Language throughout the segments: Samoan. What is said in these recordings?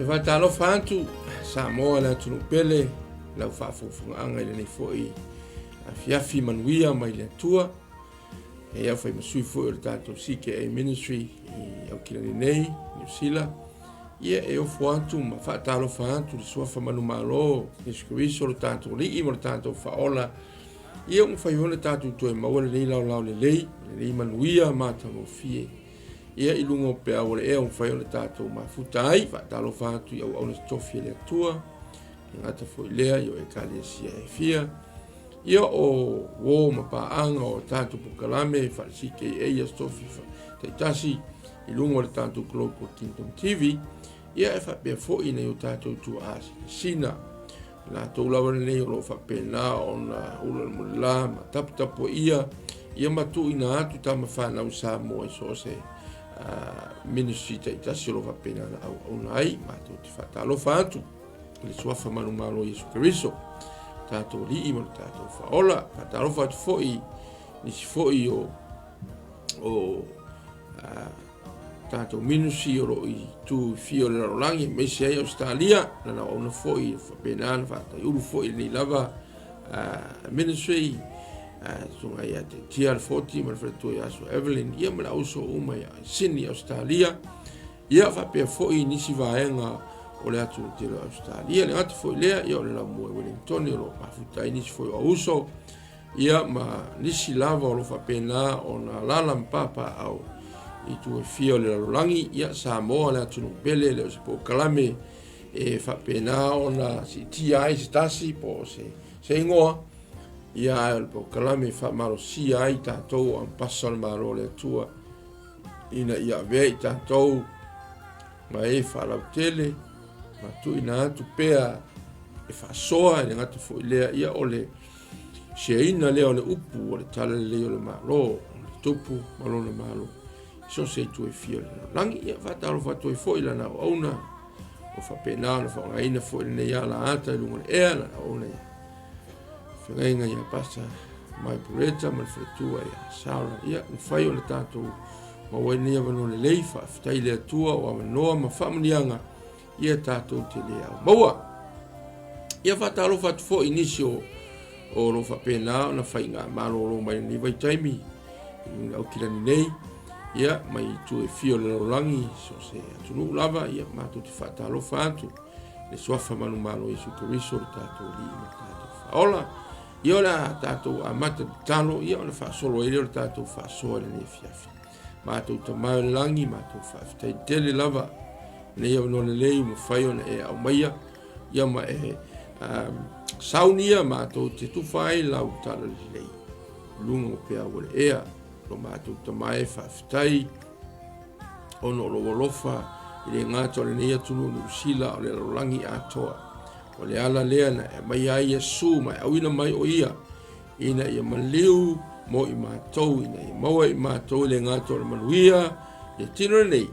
E faatalofa atu Samoa le atunuu pele lau faafogafogaaga i lenei foi afiafi manuia mai le Atua. E au fai ma sui foi o le tatou CKA Ministry i Aukilani nei, Niu Sila. Ia e ofo atu ma faatalofa atu le suafa manumalo Iesu Keriso lo tatou Alii ma lo tatou Faaola. Ia ua mafai ona tatou toe maua lenei laolao lelei, lenei manuia matagofie. Ia i luga o peau o le ea ua mafai ona tatou mafuta ai, faatalofa atu i auauna totofi a le Atua, e gata foi lea i o ekalesia e fia. Ia o uo ma paaga o tatou polokalame faale-CKA i aso tofi taitasi i luga o le tatou Global Kingdom TV, ia e faapea foi nai o tatou tuaa sinasina. Latou lava lenei o lo o faapena ona ula le mulila ma taputapuaia ia ma tuuina atu tama fanau Samoa i so o se ministry taitasi o lo o faapena ona auauna ai. Matou te faatalofa atu i le suafa manumalo o Iesu Keriso, tatou Alii ma le tatou Faaola. Faatalofa atu foi nisi foi o o tatou ministry o lo o i itu fia o le lalolagi, aemaise ai Ausetalia, lana auauna foi faapena ona faataiulu foi lenei lava ministry, susuga ia Tetia Alfoti ma le faletua ia Aso Evelyn, ia ma le auso uma ia Sydney, Ausetalia, ia faapea foi nisi vaega o le atunuu tele o Ausetalia. Le gata foi lea, ia o le laumua i Wellington o lo o mafuta ai nisi foi o auso, Ia ma nisi lava o lo o faapena ona alaala ma papaaao i itu e fia o le lalolagi. Ia, Samoa le atunuu pele, e le o se polokalame e faapena ona siitia ai se tasi po o se, se igoa. Ia, ae o le polokalame e faamalosia ai tatou o ampasa o le Malo o le Atua ina ia avea i tatou ma e faalautele ma tuuina atu pea e faasoa, e le gata foi lea, ia o le Siaina lea o le upu o le talalelei o le Malo, o le Tupu ma lona Malo, i so o se itu e fia o le lalolagi. Ia, faatalofa atu ai foi i lana auauna, o faapena ona faaaogaina foi lenei ala ata i luga o le ea, lana auauna ia feagaiga ia Pasa Mai Pureta ma le faletua ia Sara. Ia, mafai ona tatou maua ai lenei avanoa lelei, faafetai i le Atua o avanoa ma faamanuiaga ia tatou te le au maua. Ia faatalofa atu foi i nisi o o lo o faapena ona faiga malolo mai lenei vaitaimi i le Aukilani nei, ia mai itu e fia o le lalolagi, so o se atunuu lava, ia matou te faatalofa atu le suafa manumalo Iesu Keriso le tatou Alii ma le tatou Faaola. Ia o le a tatou amata tatalo, ia ona faasolo ai lea o le tatou faasoa i lenei afiafi. Matou Tama i le lagi, matou faafetai tele lava nei avanoa lelei ua mafai ona e aumaia ia ma e saunia matou te tufa ai lau tala lelei luga o peau o le ea. Lo matou Tama e faafetai ona o lou alofa i le gata o lenei atunuu Niu Sila o le lalolagi atoa. O le ala lea na e aumaia ai Iesu ma e auina mai o ia ina ia maliu mo i matou, ina ia maua i matou le gata o le manuia i le tino lenei,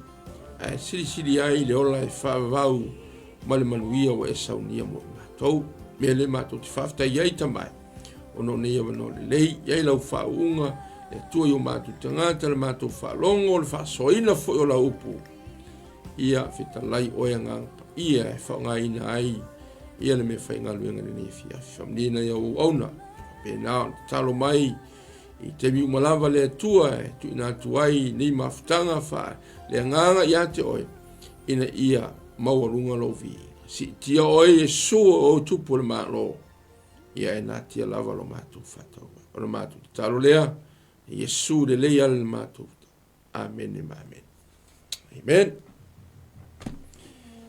ae silisili ai le ola e faavavau ma le manuia ua e saunia mo i matou. Mea lea matou te faafetai ai Tama e, ona o nei avanoa lelei, i ai lau faauuga, le Atua i o matou tagata, le matou faalogo, le faasoaina foi o lau upu, Ia fetalai oe Agaga Paia e faaaogaina ai ia le meafaigaluega i lenei afiafi. Faamanuiaina ai au auauna, faapena ona tatalo mai i taimi uma lava le Atua e tuuina atu ai nei mafutaga faaleagaga ia te oe, ina ia maualuga lou viiga. Siitia oe Iesu o ou Tupu o le Malo, ia e natia lava lo matou faatauvaa. O le matou tatalo lea, Iesu lelei ala le matou Amene ma amene. Amen.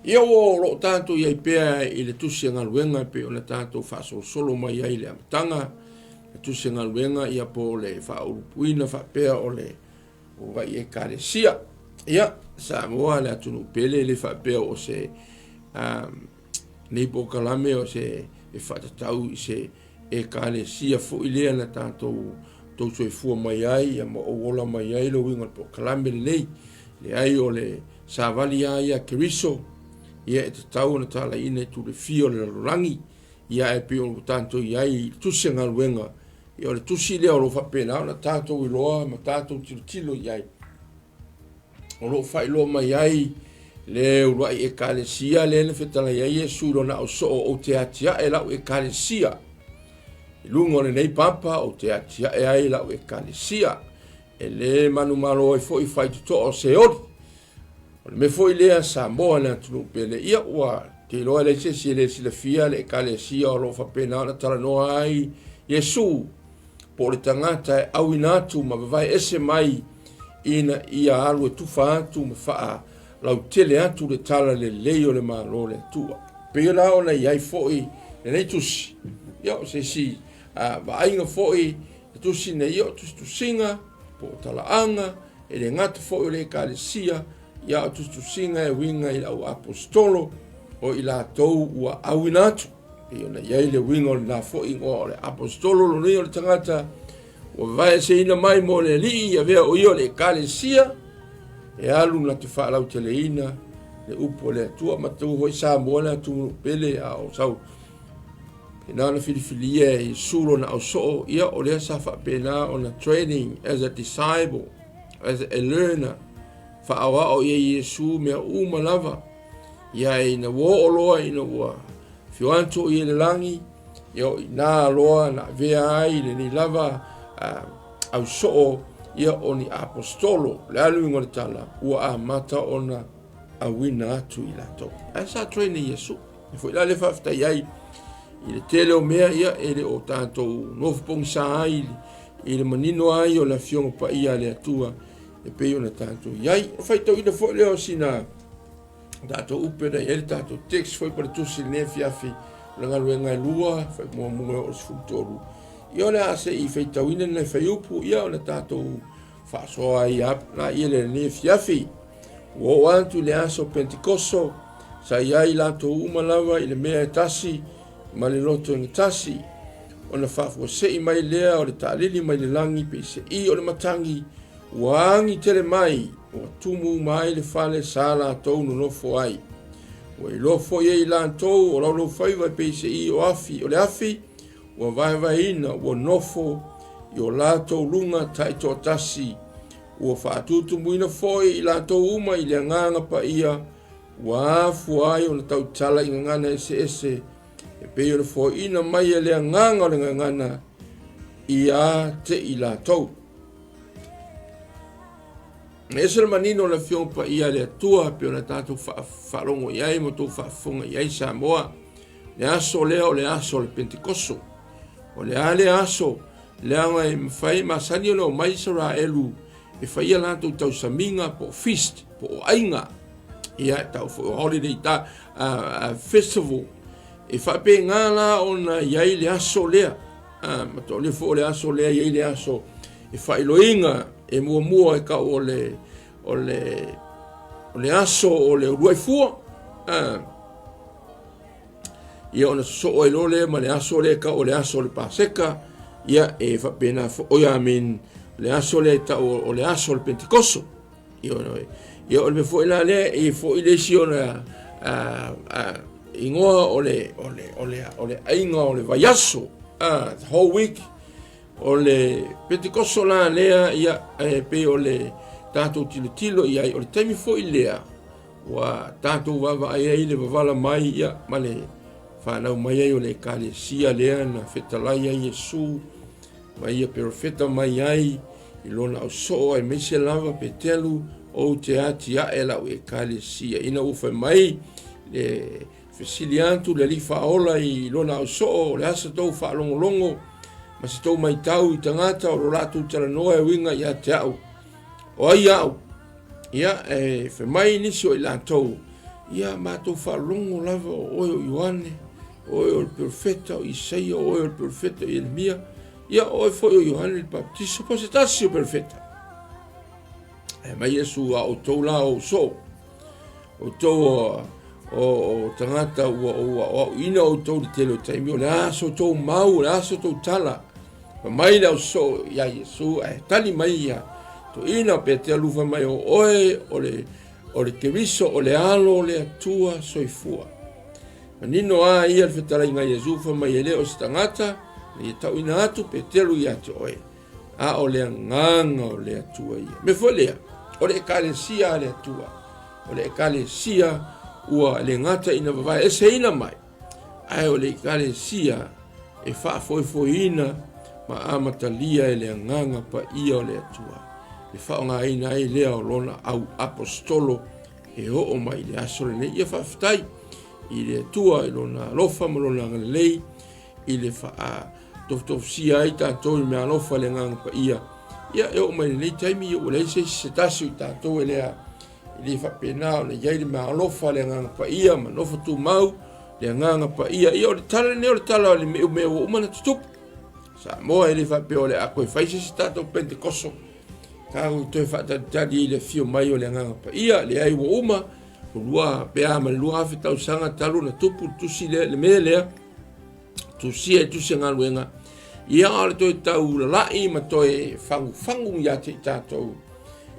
Ia ua o loo tatou i ai pea i le tusi a galuega e pei ona tatou faasolosolo mai ai i le amataga, le tusi a galuega ia po o le faaulupuina faapea o le uluai ekalesia. Ia, Samoa le atunuu pele le faapea o se nei polokalame o se e faatatau i se Ekalesia foi lea na tatou tou soifua mai ai ia ma ou ola mai ai le uiga o le polokalame lenei. Leai o le savali lava ia a Keriso, ia e tatau ona talaiina i tulefia o le lalolagi, ia ae pei ona tatou i ai i le tusi a galuega, ia o le tusi lea o lo o faapena ona tatou iloa ma tatou tilotilo i ai. O lo o faailoa mai ai Le uluai ekalesia lea na fetalai ai Iesu i lona ausoo, ou te atiae lau ekalesia. I luga o lenei papa ou te atiae ai lau ekalesia. E le manumalo ai foi faitotoa o Seoli. O le mea foi lea Samoa le atunuu pele. Ia ua te iloa e leai se isi e le silafia le ekalesia o lo o faapena ona talanoa ai Iesu po o le tagata e auina atu ma vavae ese mai ina ia alu e tufa atu ma faalautele atu le tala lelei o le Malo o le Atua. Pei la ona i ai foi lenei tusi, ia o se isi vaaiga foi le tusi nei, ia o tusitusiga po o talaaga, e le gata foi o le ekalesia, ia o tusitusiga e uiga i le au aposetolo o i latou ua auina atu. Pei ona i ai le uiga o lena foi igoa o le aposetolo lona o le tagata ua vaeseina mai mo le alii avea o ia o le ekalesia e alu na te faalauteleina le upu o le Atua. Matou foi Samoa le atunuu pele a o sau na ona filifilia e Iesu lona ausoo, ia o lea sa faapena ona training as a disciple, as a learner, faaoao ia Iesu mea uma lava. Ia ina ua oo loa ina ua afio atu o ia i le lagi, ia o i ina loa na avea ai lenei lava ausoo ia o ni aposetolo. O le a le uiga o le tala? Ua amata ona auina atu i latou. Ae sa train e Iesu. E foi la le faafetai ai i le tele o mea ia e le o tatou nofo pogisa ai i le manino ai o le Afioga Paia a le Atua e pei ona tatou i ai. O faitauina foi lea o sina tatou upe na i ai le tatou text foi po le tusi lenei afiafi o le galuega e lua fai muamua o le 13. Ia o le a se i faitauina lenei faiupu ia ona tatou faasoa ai la ia lenei afiafi. Ua oo atu i le aso Pentekoso, sa i ai latou uma lava i le mea e tasi ma le loto e tasi. Ona faafuasei mai lea o le taalili mai le lagi peiseai o le matagi, ua agi tele mai, ua tumu uma ai le fale sa latou nonofo ai. Ua iloa foi e i latou o laulaufaiva e peiseai o afi o le afi, ua vaevaeina, ua nofo i o latou luga taitoatasi, ua faatutumuina foi i latou uma i le Agaga Paia, ua afua ai ona tautala i gagana eseese, e pei o le foaiina mai e le Agaga o le gagana ia te i latou. E ese le manino o le Afioga Paia a le Atua, pei ona tatou faalogo i ai ma tou faafofoga i ai Samoa. Le aso lea o le aso o le Pentekoso. O le a le aso, leaga e mafai masani ona omai Isaraelu e fai a latou tausamiga po o feast, po o aiga. Ia, e tau foi o holiday ta, festival. E faapena la ona i ai le aso lea. Ma tau foi o le aso lea i ai le aso e faailoina e muamua e tau o le o le o le aso o le uluai fua. Ia ona sosoo ai loa lea ma le aso lea e tau o le aso o le Paseka, ia e faapena foi, oi I mean, le aso lea e tau o le aso o le Pentekoso. Ia, ia o le mea foi la lea, e foi le isi ona igoa o le, o le, o le, o le aiga o le vaiaso, the whole week, o le Pentekoso la lea, ia, e pei o le tatou tilotilo i ai, o le taimi foi lea, Ua tatou vaavaai ai i le vavala mai ia ma le fanau mai ai o le ekalesia lea na fetalai ai Iesu ma ia perofeta mai ai i lona ausoo aemaise lava Petelu, ou te atiae lau ekalesia. Ina ua fai mai le fesili atu le Alii Faaola i lona ausoo, o le a sa tou faalogologo ma se tou maitau i tagata o lo latou talanoa e uiga ia te au, o ai au? Ia, e fai mai nisi o i latou, ia matou faalogo lava o oe o Ioane, o oe o le perofeta o Isaia, o oe o le perofeta o Ieremia, ia o oe foi o Ioane le Baptista, po o se tasi o perofeta. Ae mai Iesu, a outou la o soo, outou o, o, o tagata ua ou aoaoina outou i le tele o taimi, o le a so outou mau, o le a so outou tala, Fai mai le ausoo iā Iesu, ae tali mai ia toeaina o Peteru, fai mai, o oe o le, o le Keriso, o le Alo o le Atua soifua. Manino a ia le fetalaiga a Iesu, fai mai, e le o se tagata na ia tauina atu Peteru ia te oe, a o le Agaga o le Atua ia. Me foi lea, o le ekalesia a le Atua. O le Ekalesia ua le gata ina vavaeeseina mai, ae o le Ekalesia e faafoefoeina ma amatalia e le Agaga Paia o le Atua, le faaaogaina ai lea o lona au aposetolo e oo mai i le aso lenei. Ia faafetai i le Atua i lona alofa ma lona agalelei i le faatofutofusia ai tatou i meaalofa i le Agaga Paia. Ia e oo mai i lenei taimi ua leai se isi se tasi o i tatou e lea e le faapena ona i ai le meaalofa le Agaga Paia ma nofo tumau le Agaga Paia. Ia o le tala lenei o le tala o le mea ua uma ona tutupu. Samoa e le faapea o le a toe fai se isi tatou Pentekoso tatou toe faatalitali i le afio mai o le Agaga Paia. Leai ua uma ua pe a ma le 2000 tausaga talu ona tupu le tusi lea, le mea lea tusia i tusi galuega ia o le toe taulalai ma toe fagufagu ia te i tatou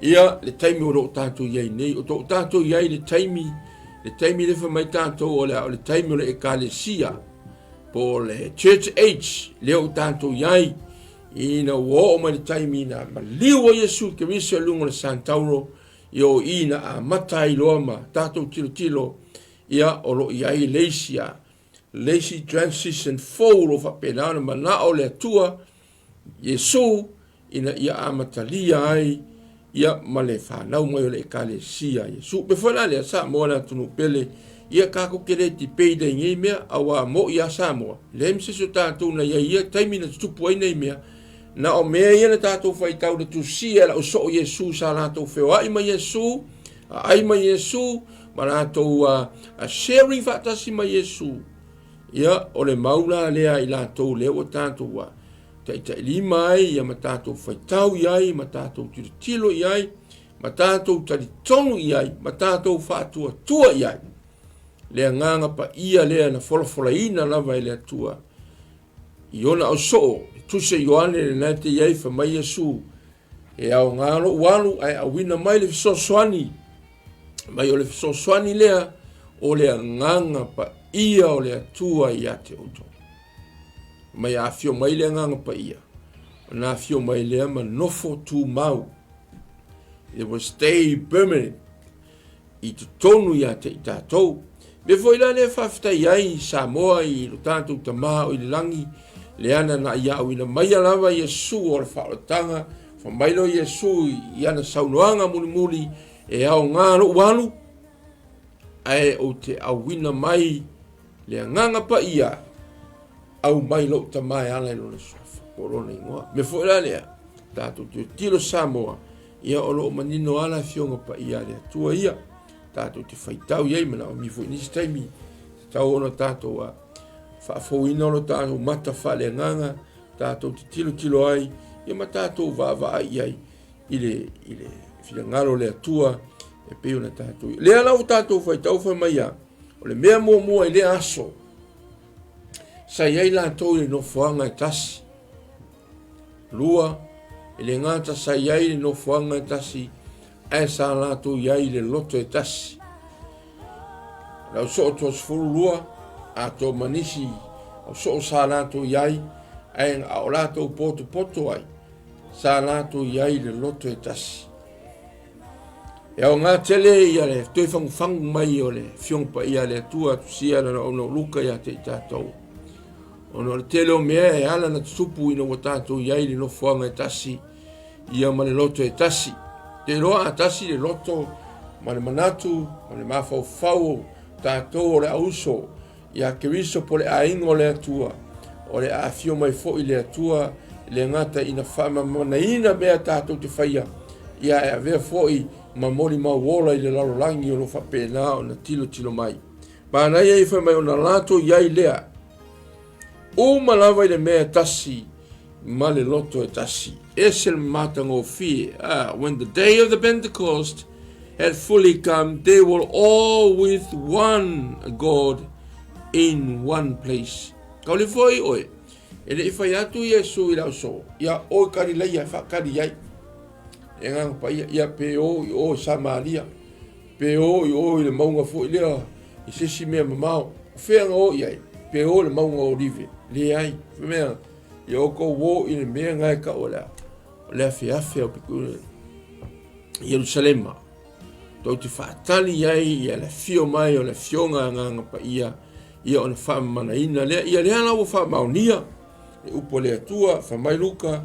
ia le taimi o lo o tatou i ai nei o to tatou i ai le taimi le taimi le fai mai tatou o le o le taimi o le ekalesia po o le church age lea o tatou i ai ina ua oo mai le taimi na maliu ai Iesu Keriso i luga o le Santauro ia o i na amata ai loa ma tatou tilotilo ia o lo o i ai le isi a le isi transition fou o lo o faapena ona manao le Atua Iesu ina ia amatalia ai ia ma le fanau mai o le ekalesia Iesu. Pe foi la lea Samoa le atunuu pele, ia tatou te le debate ai nei mea, auā mo'i a Samoa, leai ma se isi o tatou na i ai ia taimi na tutupu ai nei mea, na o mea ia na tatou faitau na tusia e lau soo Iesu sa latou feoai ma Iesu, aai ma Iesu, ma latou sharing faatasi ma Iesu. Ia, o le mau la lea i latou lea ua tatou taitailima ai, ia ma tatou faitau i ai, ma tatou tilotilo i ai, ma tatou talitonu i ai, ma tatou faatuatua i ai. Le agaga paia lea na folafolaina lava e le Atua i ona ausoo, e tusa Ioane lena te i ai fai mai Iesu, e aoga lou alu ae auina mai le fesoasoani mai o le fesoasoani lea o le agaga paia o le Atua ia te outou. Mai afio mai le agaga paia, ona afio mai lea ma nofo tumau. It will stay permanent i totonu ia te i tatou. Mea foi la lea faafetai ai Samoa i lo tatou Tama o i le lagi, leana na ia auina maia lava Iesu o le faaolataga, fa mai loa Iesu i ana saunoaga mulimuli, e aoga lou alu, ae ou te auina mai le agaga paia, au mai lou Tama e ala i lona suafa, po o lona igoa. Mea foi la lea, tatou tilotilo Samoa, ia o lo o manino lava le Afioga Paia a le Atua ia, tatou te faitau i ai, manaomia foi nisi taimi, tatau ona tatou a faafouina o lo tatou mata faaleagaga, tatou te tilotilo ai, ia ma tatou vaavaai i ai i le, i le finagalo o le Atua e pei ona tatou. Lea la ua tatou faitau fai mai a, o le mea muamua i lea aso, sa i ai latou i le nofoaga e tasi. 2, e le gata sa i ai i le nofoaga e tasi, ae sa latou i ai i le loto e tasi. Le au soo 32, atoa ma nisi au soo sa latou i ai, ae a o latou potopoto ai, sa latou i ai i le loto e tasi. E aoga tele ia le toe fagufagu mai o le Afioga Paia a le Atua tusia lana ona o Luka ia te i tatou. Ona o le tele o mea e ala na tutupu ina ua tatou i ai i le nofoaga e tasi ia ma le loto e tasi. Te iloa a tasi le loto ma le manatu ma le mafaufau o tatou o le auso Ia Keriso po le aiga o le Atua, o le a afio mai foi le Atua, e le gata ina faamamanaina mea tatou te faia, ia ae avea foi ma molimau ola i le lalolagi o lo o faapena ona tilotilo mai. Manaia ia fai mai ona latou i ai lea, uma lava i le mea e tasi ma le loto e tasi. Ese le matagofie. Ah, when the day of the Pentecost had fully come, they were all with one God in one place. Kauli foi oe, e le i fai atu Iesu i le auso, ia o i Kalileia e whaakali ai. E nganga paia, ia pe o i o i Samaria, pe o i o i le maunga foi lea, i se isi mea mamao. O fea na o i ai, pe o i le mauga o Olive, leai, mea, ia outou o i le mea na e tau o le, o le afeafe o Ierusalema. Tou te faatali ai ia le afio mai o le Afioga Agaga Paia, ia ona faamamanaina lea. Ia lea la ua faamaonia le upu a le Atua, fai mai Luka,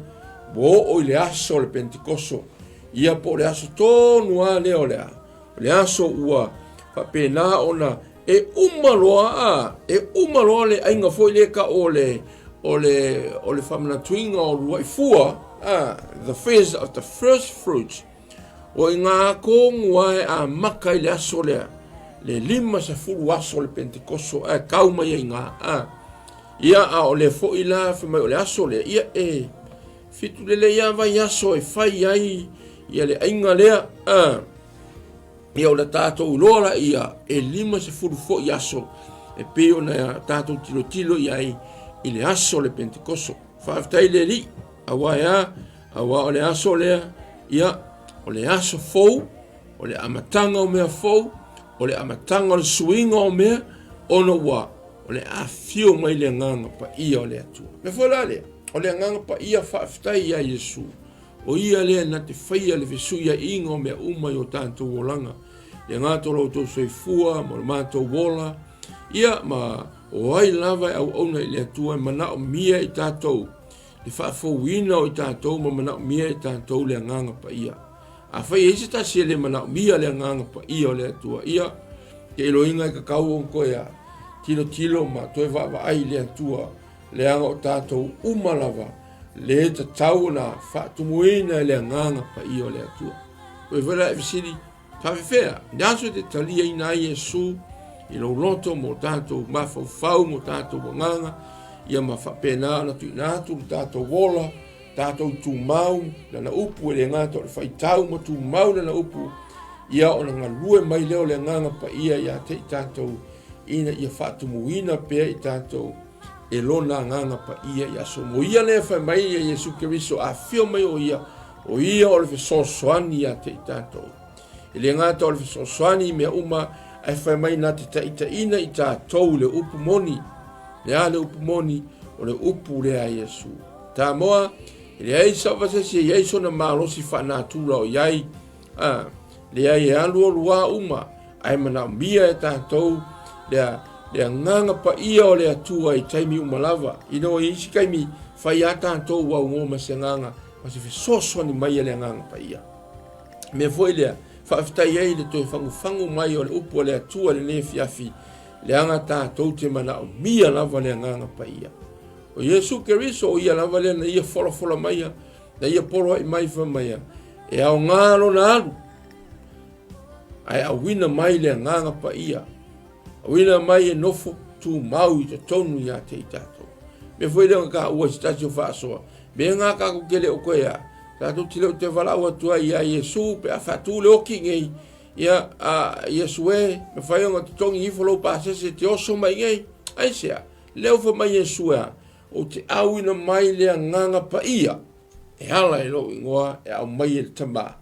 ua oo i le aso o le Pentekoso, ia po o le aso tonu lava lea o le a, o le aso ua faapena ona e uma loa a, e uma loa le aiga foi lea ka o le o le o le faamanatuina o lua'i fua, a, the feast of the first fruits. O i ngā tonu a e amata i le aso lea, le 50 aso o le Pentekoso ae kau mai ai ngā, a. Ia, a o le foi la, fai mai o le aso lea, ia e fitu lelei a vai aso e fai ai ia le aiga lea, a. Ia o le tatou iloa la ia e 50 foi aso e pei ona tatou tilotilo i ai i le aso o le Pentekoso. Faafetai le Alii, aua e a, aua o le aso lea, ia, o le aso fou, o le amataga o mea fou, o le amataga o le suiga o mea, ona ua o le afio mai le agaga paia o le Atua. Mea foi la lea, o le agaga paia faafetai ia Iesu, o ia lea na te faia le fesuiaiga o mea uma i o tatou olaga. Le gata o lo outou soifua ma lo matou ola, ia ma o ai lava e auauna i le Atua e manaomia i tatou le faafouina o i tatou ma manaomia e tatou le agaga paia. Afai e i ai se tasi e le manaomia le agaga paia o le Atua, ia, ke iloiga e tatau ona toe a tilotilo ma toe vaavaai i le Atua, leaga o tatou uma lava le tatau ona faatumuina e le agaga paia o le Atua. Koe foi la e fesili, faafefea, le aso e te taliaina ai Iesu i lou loto mo tatou mafaufau, mo tatou agaga, ia ma faapena ona tuuina atu le tatou ola, tatou tumau lana upu e le gata o le faitau ma tumau lana upu, ia ona galue mai lea o le agaga paia ia te i tatou ina ia faatumuina pea i tatou e lona agaga paia i aso mo ia lea fai mai ia Iesu Keriso afio mai o ia, o ia o le fesoasoani ia te i tatou. E le gata o le fesoasoani i mea uma, ae fai mai na te taitaiina i tatou i le upu moni. Le a le upu moni? O le upu lea a Iesu. Samoa, e leai sau se isi e i ai sona malosi faanatura o i ai, a, leai e alualu lava uma, ae manaomia e tatou le, le agaga paia o le Atua i taimi uma lava. Ina ua i isi taimi, fai a tatou augoa ma se agaga, ma se fesoasoani mai a le agaga paia. Mea foi lea, faafetai ai i le toe fagufagu mai o le upu a le Atua i lenei afiafi, leaga tatou te manaomia lava le agaga paia. O Iesu Keriso, o ia lava lea na ia folafola maia, na ia poloai mai fai maia, e aoga lona alu, ae auina mai le agaga paia, auina mai e nofo tumau i totonu ia te i tatou. Mea foi lea na taua i se tasi o faasoa, mea ngā tatou te le o toe a, tatou te le o te valaau atu ai ia Iesu pe a faatu le oti nei, ia a Iesu e, mafai ona totogi ifo lou pasese e te oso mai nei. Aisea? Lea ua fai mai Iesu e a, ou te auina mai le agaga paia e ala i lou igoa e aumai e le Tama.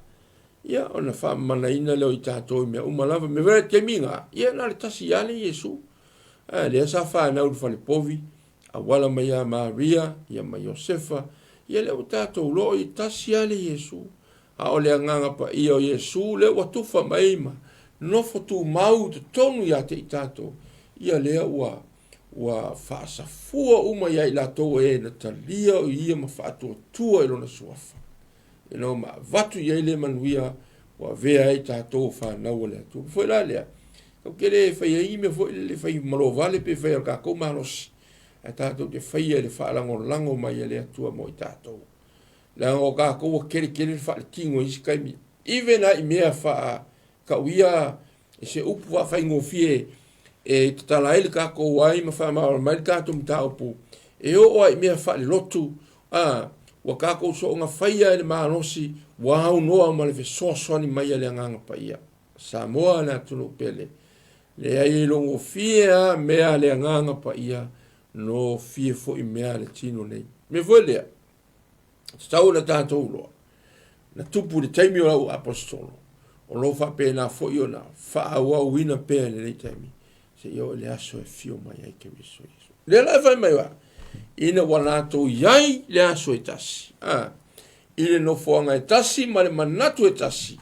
Ia, ona faamamanaina lea o i tatou i mea uma lava. Me wera taimi ngā, ia na le tasi ia le Iesu. A, lea sa whanau le whalepovi, auala mai ia Maria, ia ma Iosefa, ia lea ua tatou loa i tasi ia le Iesu. A o le agaga paia o Iesu, lea ua tufa mai ma nofo tumau i totonu ia te i tatou, ia lea ua ua faasafua uma ia i latou e na talia o ia ma faatuatua i lona suafa. Ina ua ma avatu i ai le manuia ua avea ai tatou o fanau a le Atua. Foi la lea, tatou te le fai ai ni mea foi lele fai malovale pe fai e le tatou malosi, ae tatou te faia i le faalagolago mai a le Atua mo i tatou. Leaga o tatou ua tele tele le faaletino i isi taimi, even lava i mea faatauia i se upu faafaigofie e tatala ai le tatou ai ma faamalamalama ai le tatou mataupu, e oo lava i mea faalelotu, a, ua tatou soona faia e le malosi ua aunoa ma le fesoasoani mai a le Agaga Paia. Samoa le atunuu pele, leai e logofie lava mea a le Agaga Paia, nofie foi mea a le tino nei. Mea foi lea, tatau ona tatou iloa, na tupu i le taimi o lau aposetolo, o lo o faapena foi ona faaauauina pea i lenei taimi, seia oo i le aso e afio mai ai Keriso Iesu. Lea la e fai mai ai, ina ua latou i ai le aso e tasi, a, i le nofoaga e tasi ma le manatu e tasi,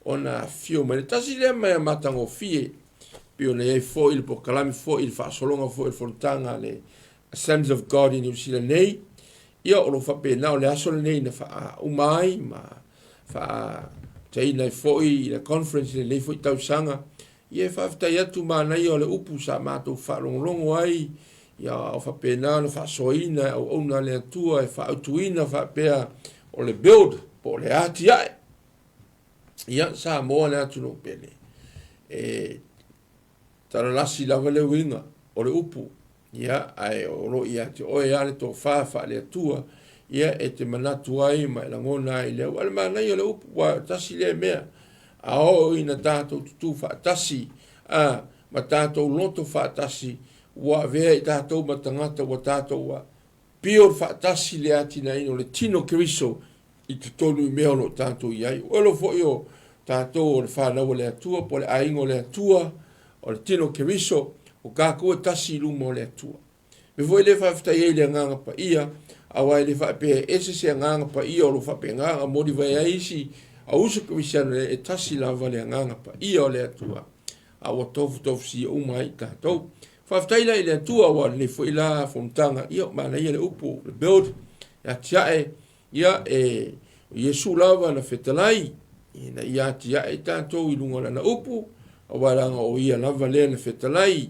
ona afio mai. Le tasi lea mea matagofie pei ona i ai foi le polokalame foi i le faasologa foi o le fonotaga a le Assemblies of God i Niu Sila nei, ia o lo o faapena o le aso lenei na faauma ai ma faataina ai foi i le conference i lenei foi tausaga. Ia e faafetai atu manaia o le upu sa matou faalogologo ai, ia o faapena ona faasoaina e auauna a le Atua e faautuina faapea o le build po o le atiae. Ia Samoa le atunuu pele. E talalasi lava le uiga o le upu, ia, ae o lo o ia te oe lava le tofa faale-Atua, ia, e te manatu ai ma e lagona ai i le au. A o le manaia o le upu, aua tasi lea mea, a oo ina tatou tutū faatasi, a, ma tatou loto faatasi, ua avea i tatou ma tagata ua tatou pio faatasi le atinaeina o le tino o Keriso i totonu i mea o lo o tatou i ai. O elo foi o tatou o le fanau a le Atua, po o le aiga o le Atua, o le tino o Keriso, o tatou e tasi i luma o le Atua. Mea foi lea faafetai ai i le Agaga Paia, aua e le faapea e ese se Agaga Paia o lo o faapena ona molivae ai isi auuso kerisiano, e tasi lava le Agaga Paia o le Atua, a ua tofutofusia uma ai i tatou. Faafetai la i le Atua aua o lenei foi la fonotaga, ia manaia le upu, le build, e atiae, ia e o Iesu lava na fetalai, ina ia atiae i tatou i luga o lana upu, aua leaga o ia lava lea na fetalai.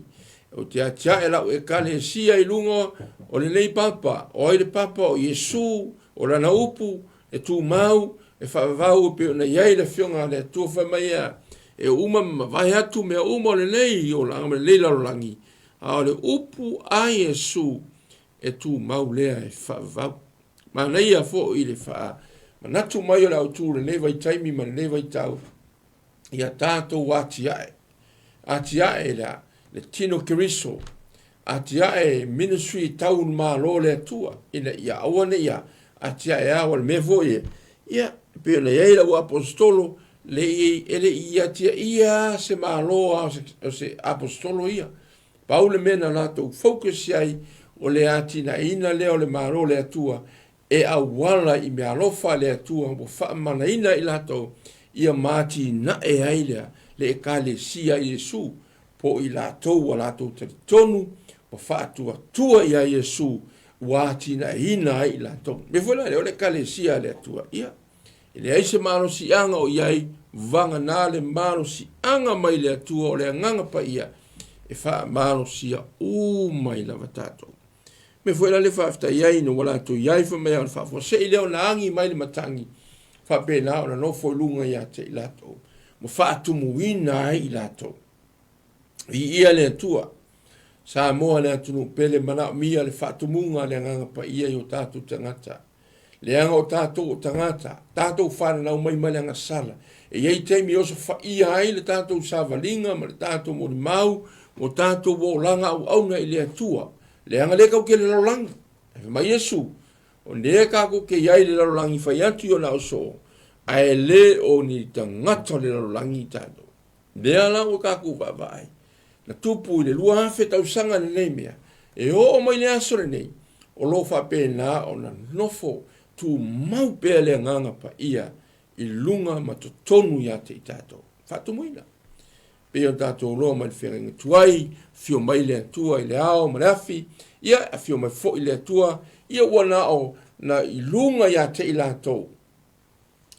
Ou te atiae lau ekalesia i luga o lenei papa. O ai le papa? O Iesu, o lana upu, e tumau, e faavavau e pei ona i ai le Afioga a le Atua fai mai ea, e uma ma mavae atu mea uma o lenei olaga ma lenei lalolagi, a o le upu a Iesu e tumau lea e faavavau. Manaia foi le faamanatu mai o le autu i lenei vaitaimi ma lenei vaitau, ia tatou atiae, atiae le, le tino Keriso, atiae ministry tau le Malo o le Atua, ina ia aua ne i atiae a, o le mea foi e, ia, e pei ona i ai lau aposetolo, le i, e le i atiaia se Malo a o se aposetolo ia. Pau le mea na latou focus i ai, o le atinaeina lea o le Malo o le Atua, e auala i meaalofa a le Atua ua faamanaina i latou ia ma atinae ai lea le Ekalesia a Iesu, po o i latou ua latou talitonu ma faatuatua ia Iesu ua atinaeina ai i latou. Mea foi la lea o le Ekalesia a le Atua, ia, e leai se malosiaga o i ai, vagana le malosiaga mai le Atua o le Agaga Paia e faamalosia uma ai lava tatou. Mea foi la le faafetai ai ina ua latou i ai fai mai o le faafuasei lea ona agi mai le matagi faapena ona nofo i luga ia te i latou ma faatumuina ai i latou. Viia le Atua. Samoa le atunuu pele manaomia le faatumuga a le Agaga Paia i o tatou tagata. Leaga o tatou o tagata, tatou fananau mai mai le agasala. E i ai taimi e osofaia ai le tatou savaliga ma le tatou molimau mo tatou olaga auauna i le Atua. Leaga lea tatou te i le lalolagi. Ae fai mai Iesu, o lea tatou te i ai i le lalolagi fai atu i ona ausoo, ae le o ni tagata o le lalolagi tatou. Lea la ua tatou vaavaai, na tupu i le 2000 tausaga lenei mea, e oo mai le aso lenei, o lo o faapena ona nofo tumau pea le Agaga Paia i luga ma totonu ia te i tatou. Faatumuina. Pei ona tatou iloa mai le feagaiga tuai, afio mai le Atua i le ao ma le afi, ia afio mai foi le Atua, ia ua na o na i luga ia te i latou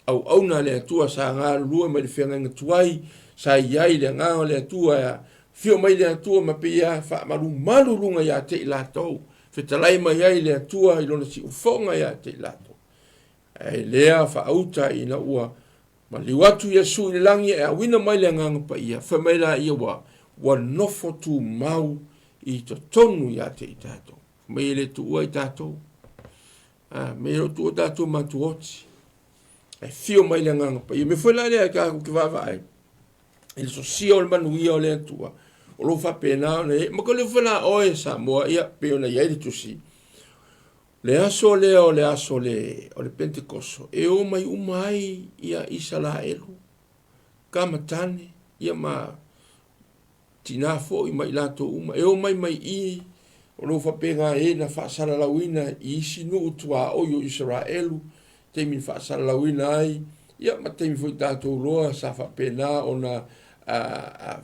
auauna a le Atua sa galulue mai le feagaiga tuai, sa i ai le agaga o le Atua e afio mai le Atua ma pei e faamalumalu luga ia te i latou, fetalai mai ai le Atua i lona siufofoga ia te i latou. Ae lea faauta ina ua maliu atu Iesu i le lagi e auina mai le Agaga Paia, fai mai laia ua, ua nofo tumau i totonu ia te i tatou. Fai mai e le tuua i tatou. A, me i o tuua tatou matuoti. Ae fio mai le Agaga Paia. Me foi la lea tatou te vaavaai i le sosia o le manuia o le Atua, o lo o faapena ona i ai. Ma ko le foi la oe Samoa, ia, pei ona i ai le tusi, le aso lea o le aso le, o le Pentekoso, e o mai uma ai ia Isaraelu, tama tane, ia ma tinā foi ma i latou uma, e omai mai i o lo o faapena e na faasalalauina i isi nuu tuaoi o Isaraelu, taimi na faasalalauina ai Ia, ma taimi foi tatou loa sa faapena ona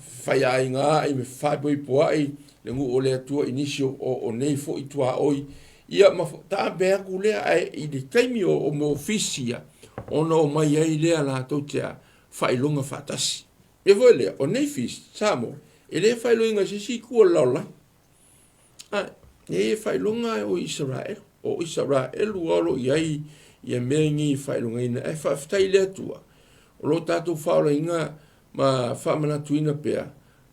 faiaiga ai ma faaipoipoai le nuu o le Atua i nisi o nei foi tuaoi, ia ma taape atu lea. Ae i le taimi o mea o fisi ia, ona omai ai lea latou te faailoga faatasi. E foi lea, o nei fisi Samoa, e le faailoaina i se isi itu o le lalolagi. E faailoga o Isaraelu. O Isaraelu lava o lo o i ai ia mea nei e faailogaina. Ae faafetai i le Atua, o lo o tatou faaolaina ma faamanatuina pea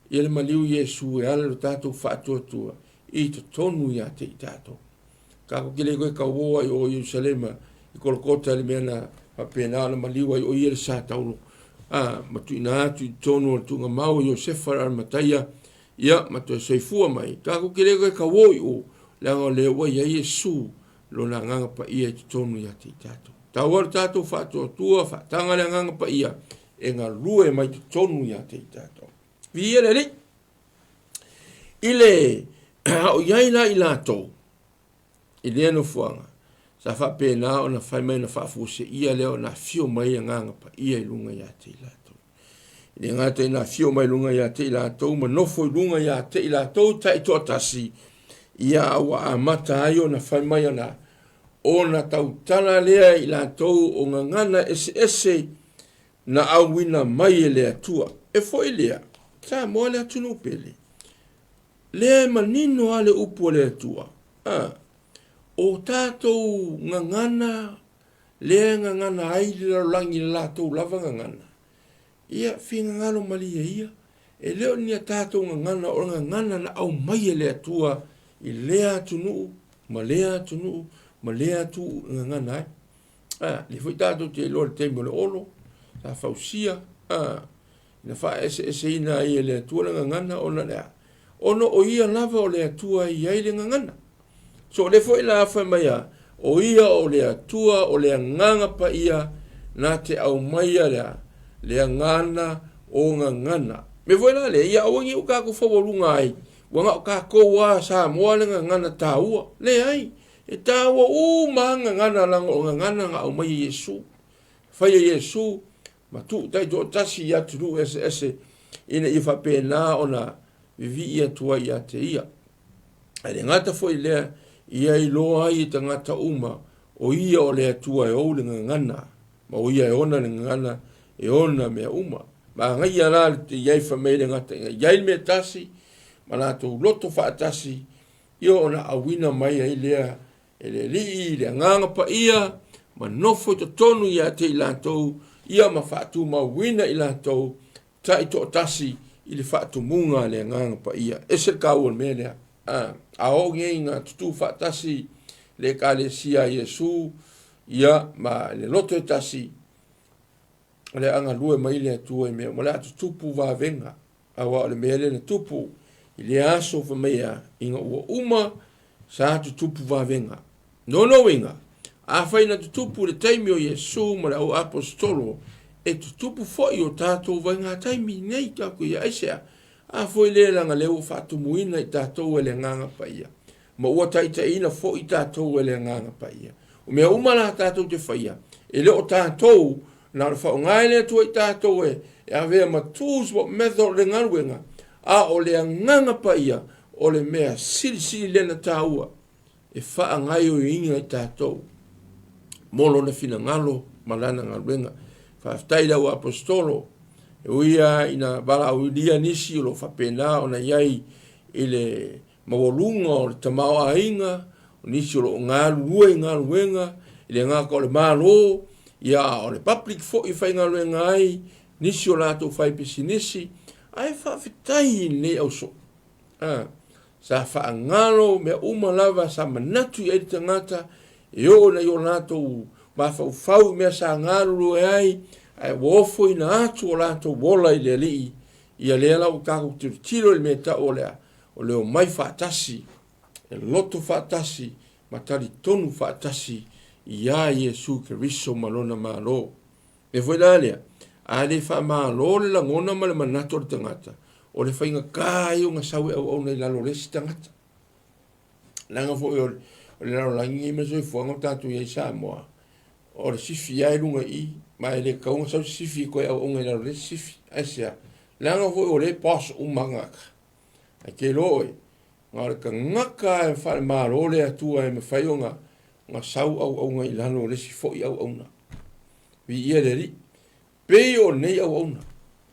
ia le maliu Iesu e ala i lo tatou faatuatua i totonu ia te i tatou. Tatou te le toe tauo ai o Ierusalema i Kolokota i le mea na faapena ona maliu ai o ia le sa taulo a, ma tuuina atu i totonu o le tuugamau o Iosefa o Arimataia, ia ma toe soifua mai. Tatou te le toe tauo i o, leaga o lea ua i ai Iesu lona agaga paia i totonu ia te i tatou. Tau le tatou faatuatua, faataga le agaga paia e galue mai totonu ia te i tatou. Viia le Alii. I le a o i ai la i latou i lea nofoaga, sa faapena ona fai mai na faafuaseia lea ona afio mai agaga paia i luga ia te i latou. E le gata ina afio mai luga ia te i latou ma nofo i luga ia te i latou taitoatasi, ia ua amata ai ona fai mai ona ona tautala lea i latou o gagana eseese na auina mai e le Atua. E foi lea, Samoa le atunuu pele, lea e manino lava le upu a le Atua. A, o tatou gagana lea e gagana ai le lalolagi i le latou lava gagana, ia finagalo malie ia, e le o ni a tatou gagana, o le gagana na aumai e le Atua i lea atunuu ma lea atunuu ma lea atunuu e gagana ai. A, lea foi tatou te iloa i le taimi o le Olo, sa fausia, a, na faaeseeseina ai e le Atua le gagana ona o le a? Ona o ia lava o le Atua e i ai le gagana. So o lea foi la fai mai a, o ia o le Atua o le Agaga Paia na te aumaia le a? Le agana o gagana. Me foi la lea, ia aua ne i o tatou faualuga ai, ua na o tatou lava Samoa le gagana taua. Leai, e taua uma lava gagana leaga o gagana na aumai e Iesu. Fai e Iesu ma tuu taitoatasi i atunuu eseese ina ia faapena ona vivii atu ai ia te ia. Ae le gata foi i lea, ia iloa ai e tagata uma o ia o le Atua e ou le gagana, ma o ia e ona le gagana e ona mea uma. Manaia la le i ai fai mai le gata ina i ai le mea tasi ma latou loto faatasi, ia ona auina mai ai lea e le Alii le Agaga Paia ma nofo i totonu ia te i latou, ia ma faatumauina i latou taitoatasi i le faatumuga a le Agaga Paia. E ese le taua o le mea lea. A, a oo nei ina tutū faatasi le Ekalesia a Iesu, ia, ma le loto e tasi, o le a galue mai le Atua i mea uma, o le a tutupu vavega, aua o le mea lea na tupu i lea aso fai mai a, ina ua uma sa tutupu vavega. Lona uiga, afai na tutupu i le taimi o Iesu ma le au aposetolo, e tutupu foi o tatou vaigataimi nei tatou ia aisea? A foi lea leaga lea ua faatumuina i tatou e le Agaga Paia, ma ua taitaiina foi tatou e le Agaga Paia. O mea uma la tatou te faia, e le o tatou, na o le faaaoga e le Atua i tatou e avea ma tools po o method o le galuega, a o le Agaga Paia o le mea silisili lea na taua e faagaoioiina i tatou mo lona finagalo ma lana galuega. Faafetai i le au aposetolo, e ui lava ina valaaulia nisi o lo o faapena ona i ai i le maualuga o le tamaoaiga, o nisi o lo o galulue i galuega, e le gata o le Malo, ia a o le public foi e faigaluega ai, nisi o latou faipisinisi, ae faafetai i lenei ausoo. A, sa faagalo mea uma lava sa manatu i ai le tagata e oo ina i o latou mafaufau i mea sa galulue ai, ae ua ofoina atu o latou ola i le Alii. Ia lea la ua tatou tilotilo i le mea e tau o le a? O le omai faatasi, e loto faatasi ma talitonu faatasi iā Iesu Keriso ma Lona Malo. E foi la lea, a le faamalo le lagona ma le manatu o le tagata, o le faigata ia ona sau e auauna i lalo o le isi tagata. Leaga foi o le lalolagi lenei ma le soifuaga o tatou i ai i Samoa, O le sifi lava i luga i i, ma e le tatau ona sau se sifi e toe auauna i lalo o le isi sifi. Aisea? Leaga foi o lea e boss uma tagata. Ae te iloa oe, na o le tagata lava e faale-Malo le Atua e mafai ona sau auauna i lalo o le isi foi auauna. Viia le Alii. Pei o lenei auauna.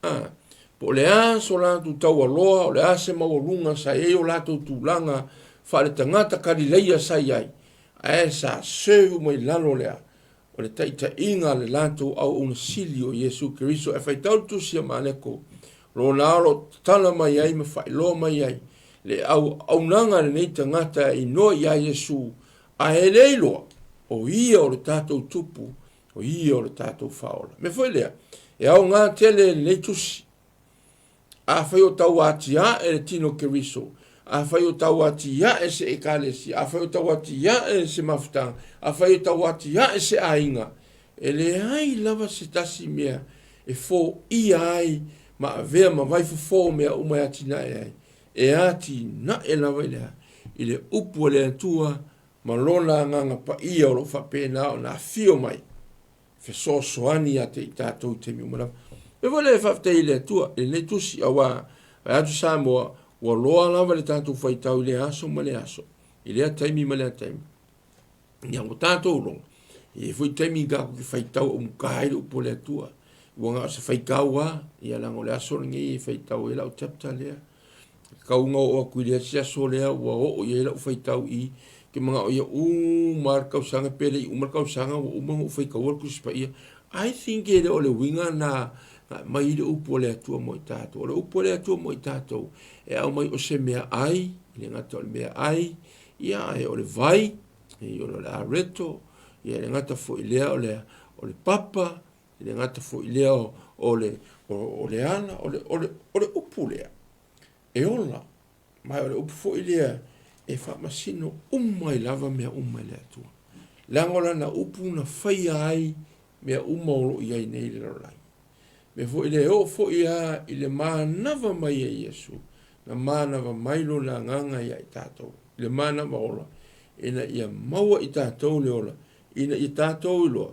A, po o le a so latou taualoa, o le a se maualuga sa i ai o latou tulaga faaletagata Kalileia sa i ai, ae sa serve uma i lalo o le a? O le taitaiga a le latou auauna sili o Iesu Keriso. E faitau le tusi a Maleko, lona o lo o tatala mai ai ma faailoa mai ai le auaunaga a lenei tagata e inoa ia Iesu, ae le iloa o ia o le tatou tupu o ia o le tatou faaola. Mea foi lea, e aoga tele lenei tusi. Afai o tau atiae le tino Keriso, afai o tau atiae se ekalesia, afai o tau atiae se mafutaga, afai o tau atiae se aiga, e leai lava se tasi mea e foia ai ma avea ma vaifofo mea uma e atinae ai, e atinae lava i le a? I le upu a le Atua ma Lona Agaga Paia o lo o faapena ona afio mai, fesoasoani ia te i tatou i taimi uma lava. E foi lea e faafetai i le Atua i lenei tusi, auā vae atu Samoa, ua loa lava le tatou faitau i lea aso ma lea aso, i lea taimi ma lea taimi. Ia ua tatou loa, e i ai foi taimi tatou te faitau augata ai le upu a le Atua. Ua na o se faitau lava, ia leaga o le aso lenei e faitau ai lau chapter lea. Tau ina oo atu i le isi aso lea ua oo i ai lau faitau i, ou te manao ia uma lava le tausaga pe le i uma le tausaga ua uma ona ou faitaua le Tusi Paia. I think e le o le uiga lena na aumai ai le upu a le Atua mo i tatou. O le upu a le Atua mo i tatou, e aumai o se meaai, e le gata o le meaai, ia ae o le vai, o le areto, ia e le gata foi i lea o le papa, E le gata foi i lea o le, o le ala, o le, o le, o le upu lea e ola, ma o le upu foi lea e faamasino uma ai lava mea uma e le Atua. Leaga o lana upu na faia ai mea uma o lo o i ai nei i le lalolagi. Mea foi lea e oo foi lava i le manava mai e Iesu, na manava mai lona agaga ia i tatou, i le manava ola, ina ia maua i tatou le ola, ina ia tatou iloa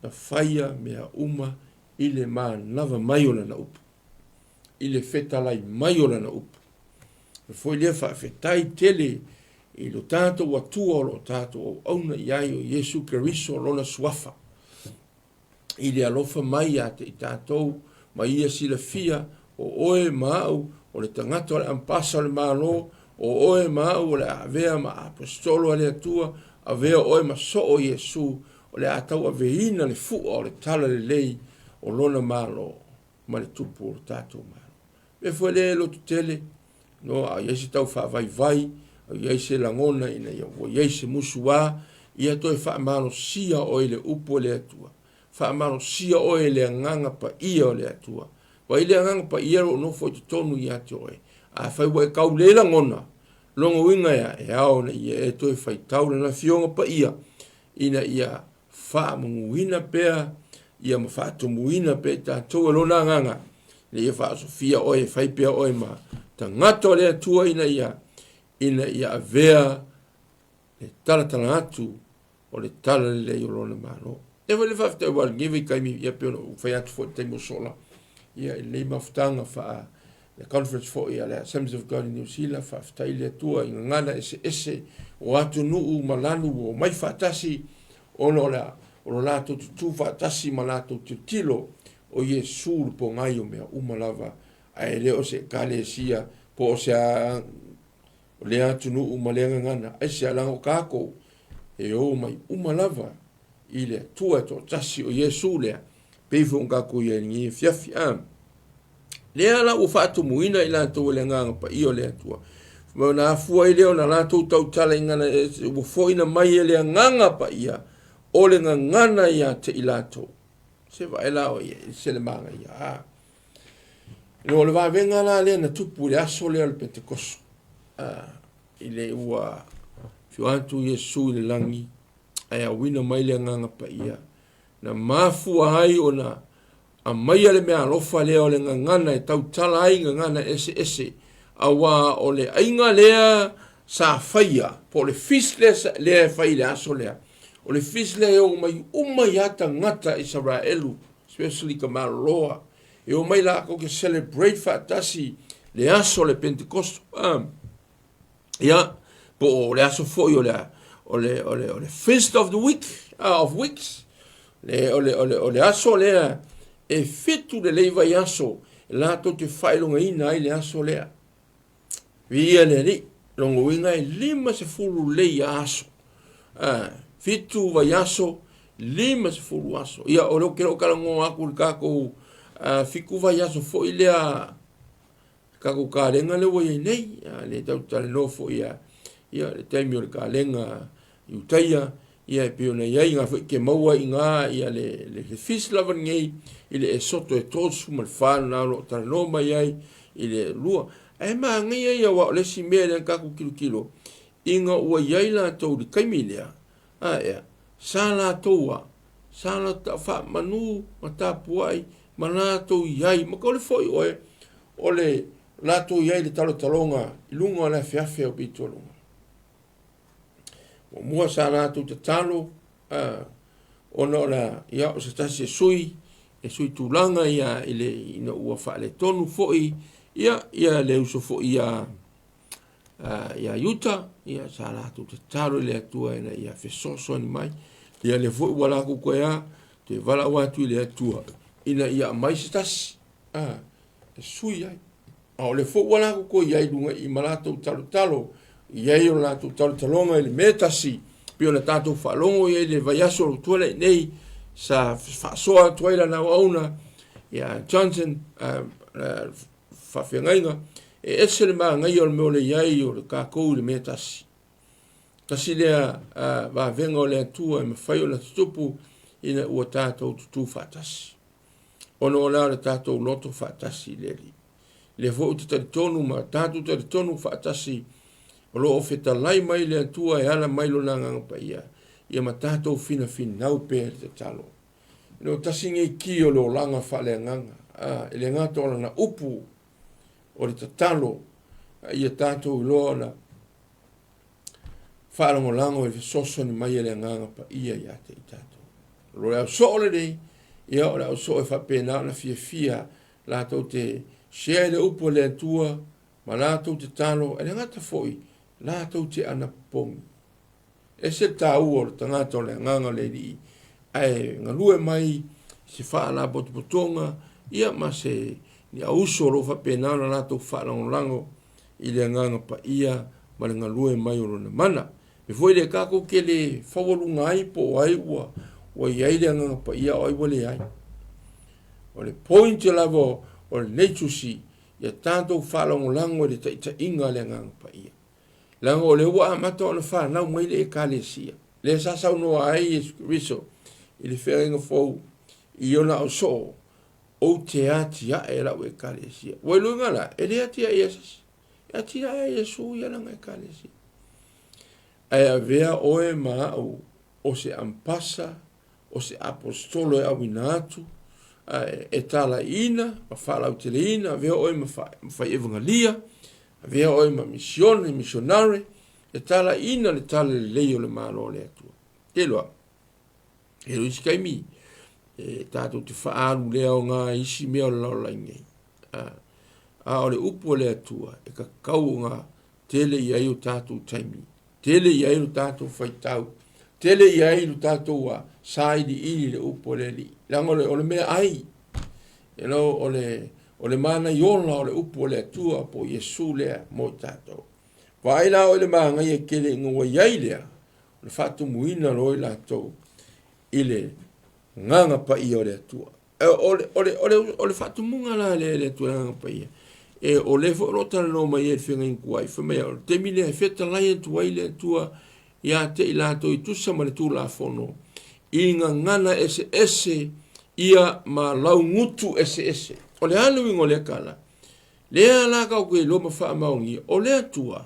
na faia mea uma i le manava mai o lana upu, i le fetalai mai o lana upu. E foi lea faafetai tele i lo tatou Atua o lo o tatou auauna i ai o Iesu Keriso lona suafa, i le alofa mai ia te i tatou ma ia silafia o oe ma au o le tagata o le ampasa o le Malo, o oe ma au o le a avea ma aposetolo a le Atua, avea oe ma soo Iesu o le a tauaveina le fua o le talalelei o lona Malo ma le tupu o le tatou Malo. Mea foi lea e loto tele, no a i ai se tau faavaivai, a i ai se lagona ina ia ua i ai se musuā, ia toe faamalosia oe i le upu a le Atua. Faamalosia oe i le agaga paia o le Atua. Vaai le agaga paia o lo o nofo i totonu ia te oe. Afai ua e tau le lagona, lona uiga ea, e ao ina ia e toe faitau lana Afioga Paia ina ia faamanuina pea ia ma faatumuina pea i tatou e lona agaga, ina ia faaosofia oe e fai pea oe ma tagata o le Atua ina ia ina ia avea le talatala atu o le talalelei o lona Malo. E foi le faafetai aua lenei vaitaimi ia pei ona ou fai atu foi i le taimi ua sola ia i lenei mafutaga faa le conference foi a le Assemblies of God in New Zealand, faafetai i le Atua i gagana eseese o atunuu ma lanu ua omai faatasi ona o le o lo latou tutū faatasi ma latou tilotilo o Iesu le pogai o mea uma lava, ae le o se ekalesia po o se a o lea atunuu ma lea gagana. Aisea? Leaga o tatou e o mai uma lava i le Atua e toatasi o Iesu lea, pei foi ona tatou i ai i lenei afiafi. A lea la ua faatumuina i latou e le Agaga Paia o le Atua, ma ona afua ai lea ona latou tautala i gagana eseese, ua foina mai e le Agaga Paia o le gagana ia te i latou. Se vaai la oe i ai, se le manaia. A. No, o le vavega la lea na tupu i le aso lea o le Petekoso, i le ua afio atu Iesu i le lagi, ae auina mai le Agaga Paia, na mafua ai ona aumaia le meaalofa lea o le gagana e tautala ai gagana eseese, auā o le aiga lea sa faia, po o le feast lea e fai i le aso lea. O le feast lea e oo mai uma i a tagata Isaraelu, especially ka maloloa, e omai latou ke celebrate faatasi le aso o le Pentekosto. Ia, po o le aso foi o le, o le, o le, o le feast of the week, of weeks, le, o, le, o, le, o le aso lea e fitu lelei vaiaso latou te faailogaina ai le aso lea. Viia le Alii, lona uiga e 50 lelei aso. 7 vaiaso, 50 aso. Ia, o lea ou te le o talanoa atu i le tatou 7 vaiaso foi lea, tatou kalega lea ua i ai nei. Lea tatou te talanoa foi ia, ia le taimi o le kalega i Utaia, ia e pei ona i ai ngā foi ke maua i ngā ia le, le, le feast lava lenei i le Esoto e 34 na o lo o talanoa mai ai i le lua. Ae manaia ia aua o le isi mea lea na tatou tilotilo ina ua i ai latou i le taimi lea, a ea, sa latou a, sa latou faamanu ma tapuai ma latou i ai, ma kaule foi oe, o le latou i ai i le talotaloga i luga o le afeafe o Pitoluga. Muamua sa latou tatalo ona o le ia o se tasi e sui e sui tulaga ia i le ina ua faaletonu foi ia ia le uso foi ia ia Iuta ia sa latou tatalo i le Atua ina ia fesoasoani mai ia lea foi ua latou toe a toe valaau atu i le Atua ina ia aumai se tasi e sui ai. A o lea foi ua latou toe i ai i luga i ma latou talotalo, i ai o latou talotaloga i le mea e tasi, pei ona tatou faalogo i ai i le vaiaso ua tuanai nei, sa faasoa atu ai lana auauna ia Johnson, faafeagaiga, e ese le manaia o le mea o le i ai o le tatou i le mea e tasi. Tasi lea vavega o le Atua e mafai ona tutupu ina ua tatou tutū faatasi. Ona o le a o le tatou loto faatasi i le Alii. Lea foi ou te talitonu ma tatou talitonu faatasi o lo o fetalai mai le Atua e ala mai lona Agaga Paia ia ma tatou finafinau pea i le tatalo. No tasi nei ki o le olaga faaleagaga, e le gata o lana upu o le tatalo, a ia tatou iloa ona faalagolago i le fesoasoani mai a le Agaga Paia ia te i tatou. O le ausoo lenei, ia o le ausoo e faapena ona fiafia latou te share i le upu a le Atua ma latou tatalo, e le gata foi, latou te anapopogi. Ese le taua o le tagata o le Agaga o le Alii, ae galue mai i se faalapotopotoga, ia ma se ni auuso o lo o faapena ona latou faalagolago i le Agaga Paia ma le galue mai o Lona mana. E foi lea tatou te le faualuga ai po o ai ua, ua i ai le Agaga Paia o ai ua leai. O le point lava o lenei tusi, ia tatou faalagolago i le taitaiga a le Agaga Paia. Leaga o lea ua amata ona fanau mai le Ekalesia, lea sa saunoa ai Iesu Keriso i le feagaiga fou i ona ausoo, ou te atiae e lau Ekalesia. Ua iloiga la, e le atiae ia se isi, e atiae e Iesu ia lana Ekalesia. Ae avea oe ma au o se ampasa, o se aposetolo e auina atu, e talaiina ma faalauteleina, avea oe ma fai evangalia, avea oe ma misione, missionary, e talaiina le tala lelei o le Malo o le Atua. Te iloa, e le isi taimi, e tatou te faaalu le aoga i isi mea o le lalolagi nei. A o le upu a le Atua, e tatau ona tele i ai o tatou taimi, tele i ai lo tatou faitau, tele i ai lo tatou sailiili i le upu a le Alii. Leaga o le mea ai, you know, o le manaiola o le upu a le Atua po o Iesu lea mo i tatou. Vaai la oe i le manaia tele ina ua i ai lea, o le faatumuina loa i latou i le Agaga Paia o le Atua. O le faatumuga la lea e le Atua i le Agaga Paia, e, o lea foi o lo o talanoa mai ai i le feagaiga tuai, fai mai, o le taimi lea e fetalai atu ai le Atua ia te i latou i tusa ma le Tulafono, i gagana eseese ia ma laugutu eseese. O le a le uiga o lea tala? Lea la tatou te iloa ma faamaonia, o le Atua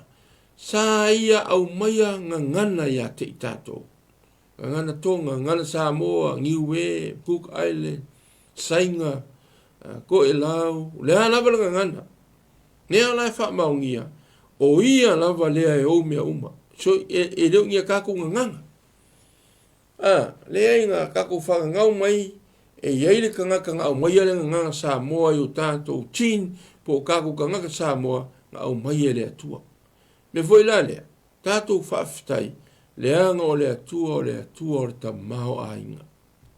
sa ia aumaia gagana ia te i tatou. Gagana Tonga, Gagana Samoa, Niue, Cook Island, Saina, Toelau, o le a lava le gagana. Lea la e faamaonia, o ia lava lea e ou mea uma. So, e le o ni a tatou gagana. A, leai na tatou faagagau mai e i ai le tagata na aumaia le gagana Samoa i o tatou gene po o tatou tagata Samoa na aumaia e le Atua. Mea foi la lea, tatou faafetai leaga o le Atua o le Atua o le tamaoaiga.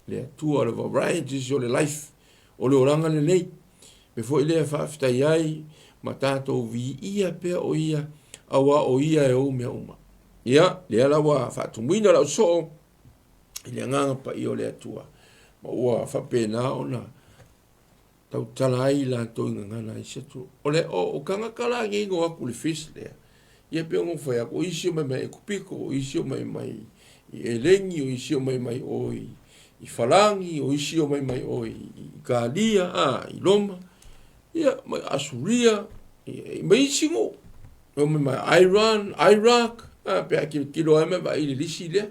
Le Atua o le varieties o le life, o le olaga lenei. Mea foi lea faafetai ai ma tatou viia pea o ia, aua o ia e ou mea uma. Ia, lea la ua faatumuina lau soo i le agaga paia o le Atua, ma ua faapena ona tautala ai latou i gagana a isi atunuu. O le o, o tagata la nei na o atu i le feast lea, ia pei ona ou fai atu, o isi o mai mai Ekupito, o isi o mai mai i Eleni, o isi o mai mai o i, i Falani, o isi o mai mai o i Italia, a, i Roma, ia, mai Asuria, ia, mai isi nuu, o mai mai Iran, Iraq, a, pe a tilotilo ai ma vaai i le lisi lea.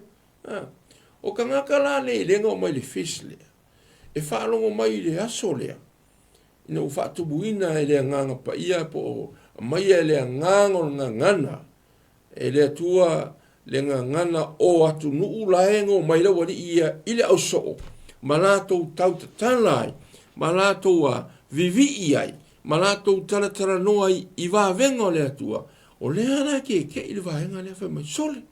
A, o tagata la nei lea na omai i le feast lea, e faalogo mai i le aso lea, ina ua faatumuina e le Agaga Paia po o aumaia e le Agaga o le gagana e le Atua le gagana o atunuu la e na omai le aualii ia i le ausoo ma latou tautatala ai, ma latou a vivii ai, ma latou talatalanoa ai i vavega o le Atua, o lea la e keke'i le vaega lea fai mai, sole,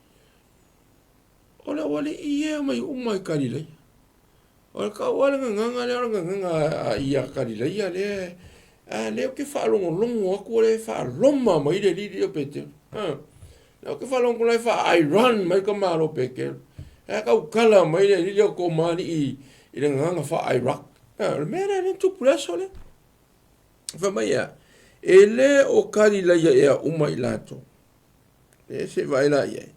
o le aualii ia e omai uma i Kalilaia. O le tau lava le gagana lea o le gagana a ia Kalilaia lea, a lea ou te faalogologo atu o lea e faa-Roma mai le alii lea o Petelo. A, lea ou te faalogo atu la e faa-Iran mai le tamaloa Petelo. Ae tautala mai le alii lea o Toma alii i le gagana faa-Iraq. A, o le mea lea lea na tupu i le aso lea. Fai mai e a? E le o Kalilaia ea uma i latou. E se i vaai la i ai.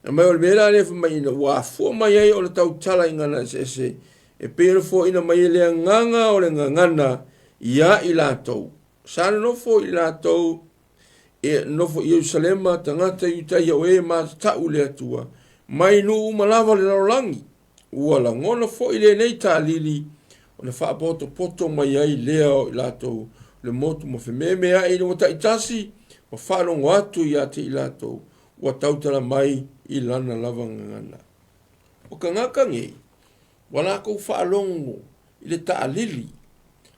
Fai mai o le mea la lea fai mai ina ua afua mai ai ona tautala i gagana eseese e pei ona foaiina mai e le agaga o le gagana iā i latou. Sa nonofo i latou e nonofo i Ierusalema tagata Iutaia o e matatau i le Atua mai nuu uma lava o le lalolagi. Ua lagona foi lenei taalili ona faapotopoto mai ai lea o i latou le motu ma fememeai ina ua taitasi ma faalogo atu ia te i latou ua tautala mai i lana lava gagana. O tagata nei, ua latou faalogo i le taalili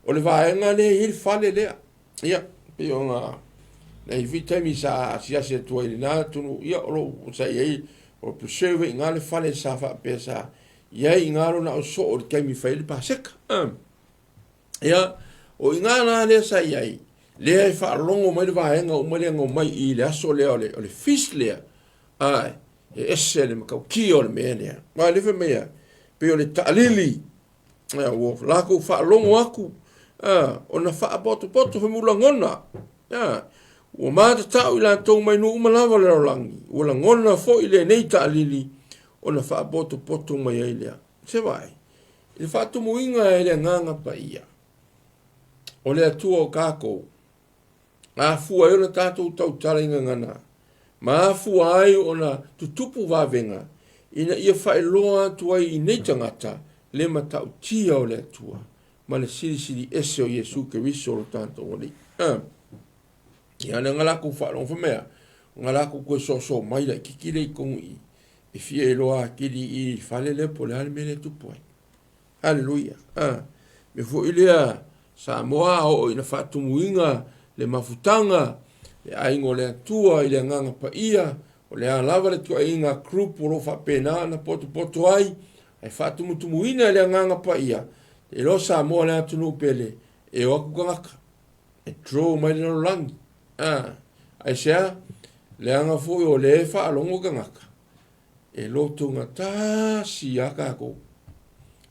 o le vaega lea e i ai le fale lea. Ia, pei ona na i ai foi taimi sa asiasi atu ai i lena atunuu, ia o lo o sa i ai, o preserve i ina le fale sa faapea sa i ai i ina lona ausoo i le taimi e fai ai le Paseka. Ia, o i ina la lea sa i ai, lea e faalogo mai le vaega uma lea na omai i le aso lea o le, o le feast lea, ae e ese le matautia o le mea lea. Ma le fai mai, pei o le taalili ua latou faalogo atu ona faapotopoto fai mai ua lagona ua matatau i latou mai nuu uma lava o le lalolagi ua lagona foi lenei taalili ona faapotopoto mai ai lea. Se vaai i le faatumuina e le Agaga Paia o le Atua o tatou, afua ai ona tatou tautala i gagana ma afua ai ona tutupu vavega ina ia faailoa atu ai i nei tagata le matautia o le Atua ma le silisili ese o Iesu Keriso lo tatou Alii. Ia lea na latou faalogo fai mai a, na latou toe soso mai laitiiti lea i totonu i i, e fia iloa atili i i fale lea po o le a le mea lea e tupu ai. Haleluia. Mea foi lea Samoa a oo ina faatumuina le mafutaga, le aiga o le Atua i le Agaga Paia, o le a lava le tuuaiga group o lo o faapena ona potopoto ai, ae faatumutumuina e le Agaga Paia, te iloa Samoa le atunuu pele, e o atu tagata, e draw mai le lalolagi. Aisea? Leaga foi o lea e faalogo tagata, e lotogatasi lava tatou.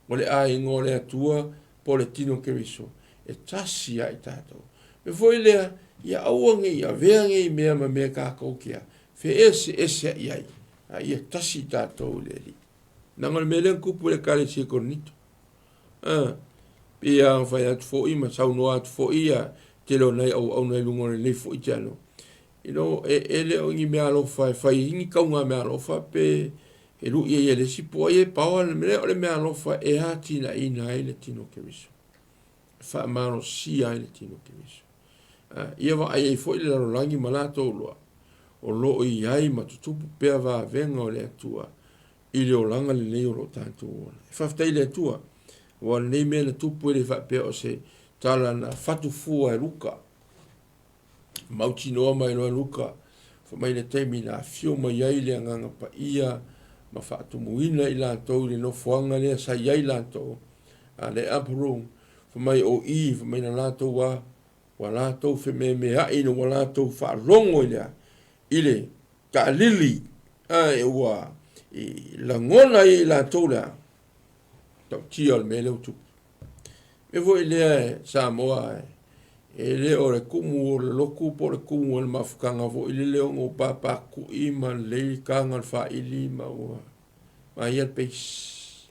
O le aiga o le Atua po o le tino o Keriso, e tasi lava i tatou. E foi lea, ia aua ne i avea nei mea ma mea tatou te feeseeseai ai, a ia tasi tatou i le Alii. Leaga o le mea lea na tupu i le Ekalesia i Korinito. Pei lava ona fai atu foi ma saunoa atu foi ia tele o nai auauna i luga o lenei foi channel, you know, e le o ni meaalofa e fai ai ni tauga meaalofa pe e lui ai e le isi po o ai e paoa le mea, o le meaalofa e atinaeina ai le tino o Keriso, e faamalosia ai le tino o Keriso. Ia vaai ai foi le lalolagi ma latou loa, o lo o i ai ma tutupu pea vavega o le Atua. i le olaga lenei o lo o tatou ola. E faafetai i le Atua, aua o lenei mea na tupu e le faapea o se tala na fatu fua e Luka, mautinoa mai loa e Luka, fai mai le taimi na afio mai ai le Agaga Paia ma faatumuina i latou i le nofoaga lea sa i ai latou, a le upper room, fai mai o i, fai mai na latou a, ua latou fememeai ina ua latou faalogo i le a? I le taalili, ae ua i lagona ai e i latou le a? Tautia o le mea lea ua tupu. E foi lea Samoa e le o le kumu o le lotu po o le kumu o le mafutaga foi lele ona ua papakui ma lelei le taga o le faili ma ua manaia le bass,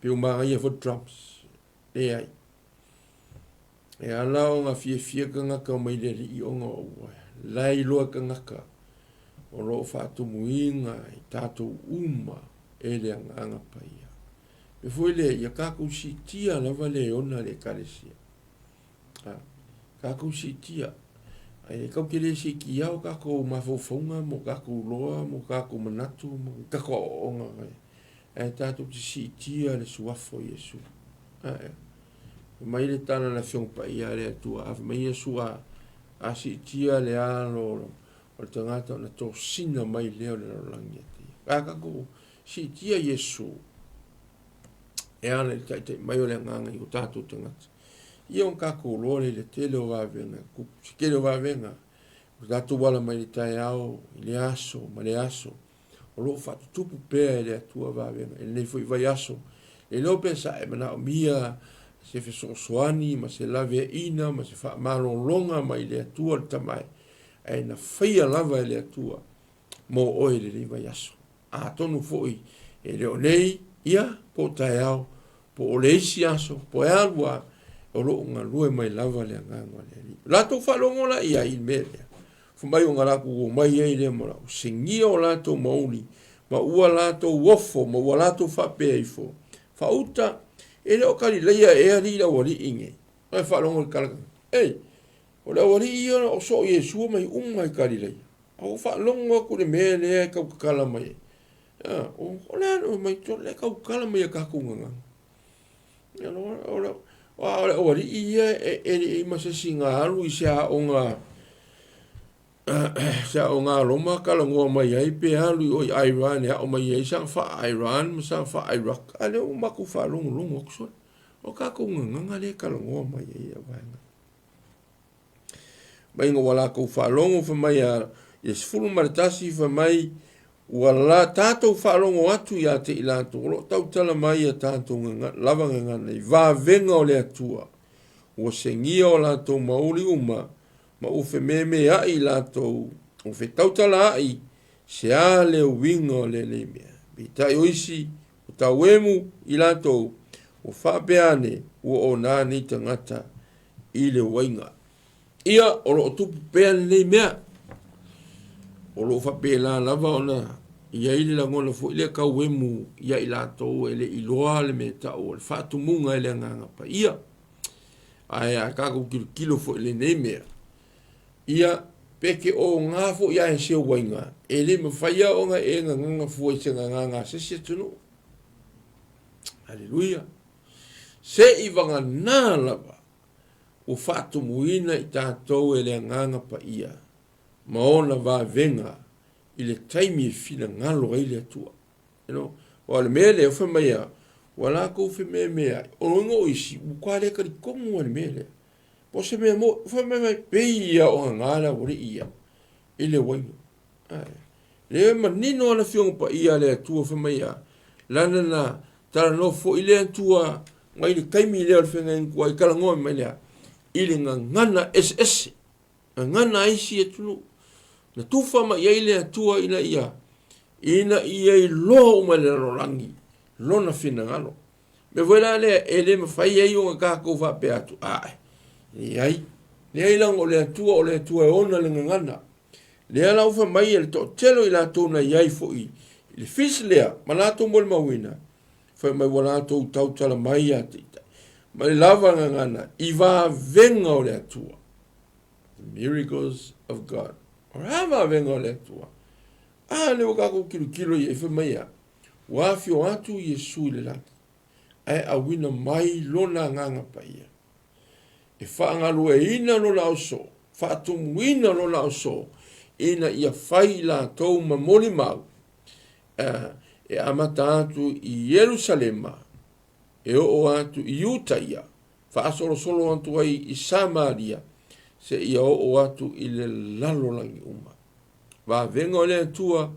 pe ua manaia foi le drums. Leai. E ala ona fiafia tagata omai i le Alii ona ua lailoa tagata o lo o faatumuina i tatou uma e le Agaga Paia. E foi lea, ia tatou siitia lava le ona le Ekalesia. A, tatou siitia. Ae tatou te le siitia o tatou mafaufauga ma o tatou iloa ma o tatou manatu ma tatou aoaoga. Ae tatou te siitia le Suafa o Iesu. Ae, fai mai le tala a le Afioga Paia a le Atua, a fai mai Iesu a, a siitia le alo o le tagata ona tosina mai lea o le lalolagi ia te ia. A tatou siitia Iesu, e ala i le taitai mai o le Agaga i o tatou tagata. Ia ona tatou loa lea i le tele o vavega e tupu, se tele o vavega, o tatou ala mai le taeao, i le aso ma le aso, o lo o faatutupu pea e le Atua vavega i lenei foi vaiaso. Le iloa pe sa e manaomia se fesoasoani ma se laveaiina ma se faamalologa mai le Atua le Tama e, ae na faia lava e le Atua mo oe i lenei vaiaso. Atonu foi e le o nei, ia, po o taeao, po o le isi aso, po e alu a, o lo o galue mai lava le Agaga o le Alii. Latou faalogo la i ai i le mea lea, fai mai ona latou omai ai lea ma lau sigia o latou mauli, ma ua latou ofo, ma ua latou faapea ifo, Faauta, e le o Kalileia ea alii le aualii nei? Ae faalogo i le tala, Ei, o le aualii ia o soo Iesu mai uma i Kalileia. A ua faalogo atu i le mea lea e tautatala mai ai. O le a le mai le tautala mai a tatou gagana. O le aualii ia e le i ma se isi na alu i se aoga se aoga Roma talanoa mai ai pe alu i o i Iran e ao mai ai sana faa-Iran ma sana faa-Iraq. A lea ua matou faalogologo atu sole. O tatou gagana lea e talanoa mai ai ia vaega. Mai ina ua latou faalogo fai mai a i le 11 fai mai ua la tatou faalogo atu ia te i latou o lo o tautala mai ia tatou gaga, lava gagana i vavega o le Atua ua segia o latou mauli uma ma ua fememeai i latou ua fetautalaai se a le uiga o lenei mea. Peitai o isi ua tauemu i latou ua faapea ane ua ona nei tagata i le uaiga. Ia, o lo o tupu pea lenei mea. O lo o faapena lava ona i ai le lagona foi lea tauemu ia i latou e le i iloa le mea tau o le faatumuga e le Agaga Paia. Ae a tatou tilotilo foi i lenei mea, ia, pe te oga foi a e se uaiga, e le mafai lava ona e gagaga fua i se gagaga a se isi atunuu. Aleluia. Se i vagana lava ua faatumuina i tatou e le Agaga Paia ma ona vavega i le taimi e finagalo ai le Atua. You know, aua o le mea lea, fai mai a, ua latou femeameai, o lona o isi, ua matua le talitonu lava i le mea lea. Po o se mea moni, fai mai mai, pei ia o gagā le aualii ia i le uaina. Ae, lea e manino lava le Afioga Paia a le Atua fai mai a, lana na talanoa foi le Atua mai le taimi lea o le feagaiga tuai, talanoa mai lea i le gagana eseese, gagana a isi atunuu. Na tufa mai ai le Atua ina ia, ina ia iloa uma e le lalolagi lona finagalo. Mea foi la lea e le mafai ai ona tatou faapea atu, ae, leai, leai leaga o le Atua, o le Atua e ona le gagana. Lea la ua fai mai e le toatele o i latou na i ai foi i le feast lea ma latou molimauina, fai mai ua latou tautala mai ia te i mai lava gagana i vavega o le Atua. The miracles of God. O le a vavega o le Atua? A lea ua tatou tilotilo i ai, fai mai a. Ua afio atu Iesu i le lagi, ae auina mai Lona Agaga Paia, e faagalueina Lona ausoo, faatumuina Lona ausoo, ina ia fai i latou ma molimau, e amata atu i Ierusalema, e oo atu i Iutaia, faasolosolo atu ai i Samaria, seia oo atu i le lalolagi uma. Vavega o le Atua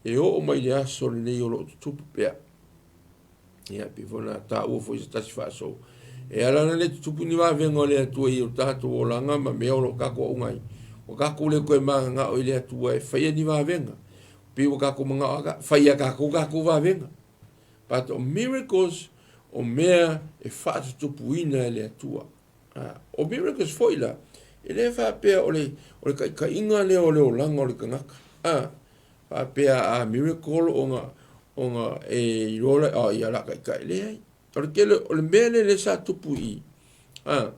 e oo mai le aso lenei o lo o tutupu pea. Ia, pei foi ona taua foi se tasi faasoo, e ala ona le tutupu ni vavega o le Atua i o tatou olaga ma mea o lo o tatou auga ai, ua tatou le toe mananao i le Atua e faia ni vavega. Pei ua tatou manao lava fai e tatou tatou vavega. But o miracles, o mea e faatutupuina e le Atua. O miracles foi la, e le faapea o le, o le taitaiga lea o le olaga o le tagata. A, faapea a miracle ona, ona e iloa lea, oh, ia o le a taitai. Leai. O le tele, o le mea lea lea sa tupu i i, a,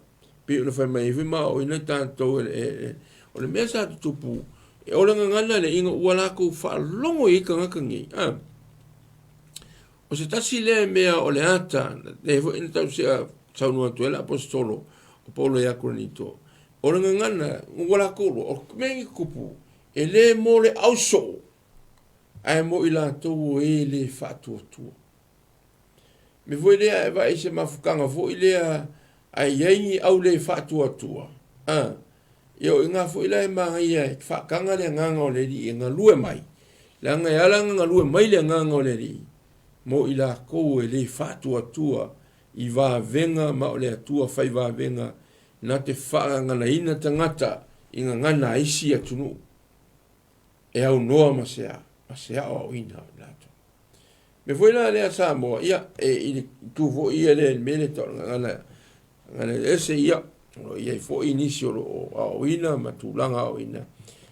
pei ona fai mai ai foi ma aoaoina tatou e, e, e, o le mea sa tutupu, e o le gagana lea ina ua latou faalogo i ai tagata nei, a, O se tasi lea mea o le ata, lea foi na tau sea saunoa atu ai le aposetolo o Paulo ia Korinito, o le gagana, ua latou iloa, o mea nei tutupu, e le mo le ausoo, ae mo i latou o e le faatuatua. Me foi lea e vaai se mafutaga foi lea ae i ai ni au le faatuatua, a, ia o i ina foi la e manaia e faataga le agaga o le Alii e galue mai, leaga e ala ona galue mai le agaga o le Alii, mo i latou e le faatuatua i vavega ma o le Atua fai vavega na te faagaganaina tagata i gagana a isi atunuu e aunoa ma se ma se aoaoina o i latou. Mea foi la lea Samoa, ia, e, i le itu foi ia lea i le mea lea tau o le gagana, gagana ese, ia, o lo o i ai foi nisi o lo o aoaoina ma tulaga aoaoina,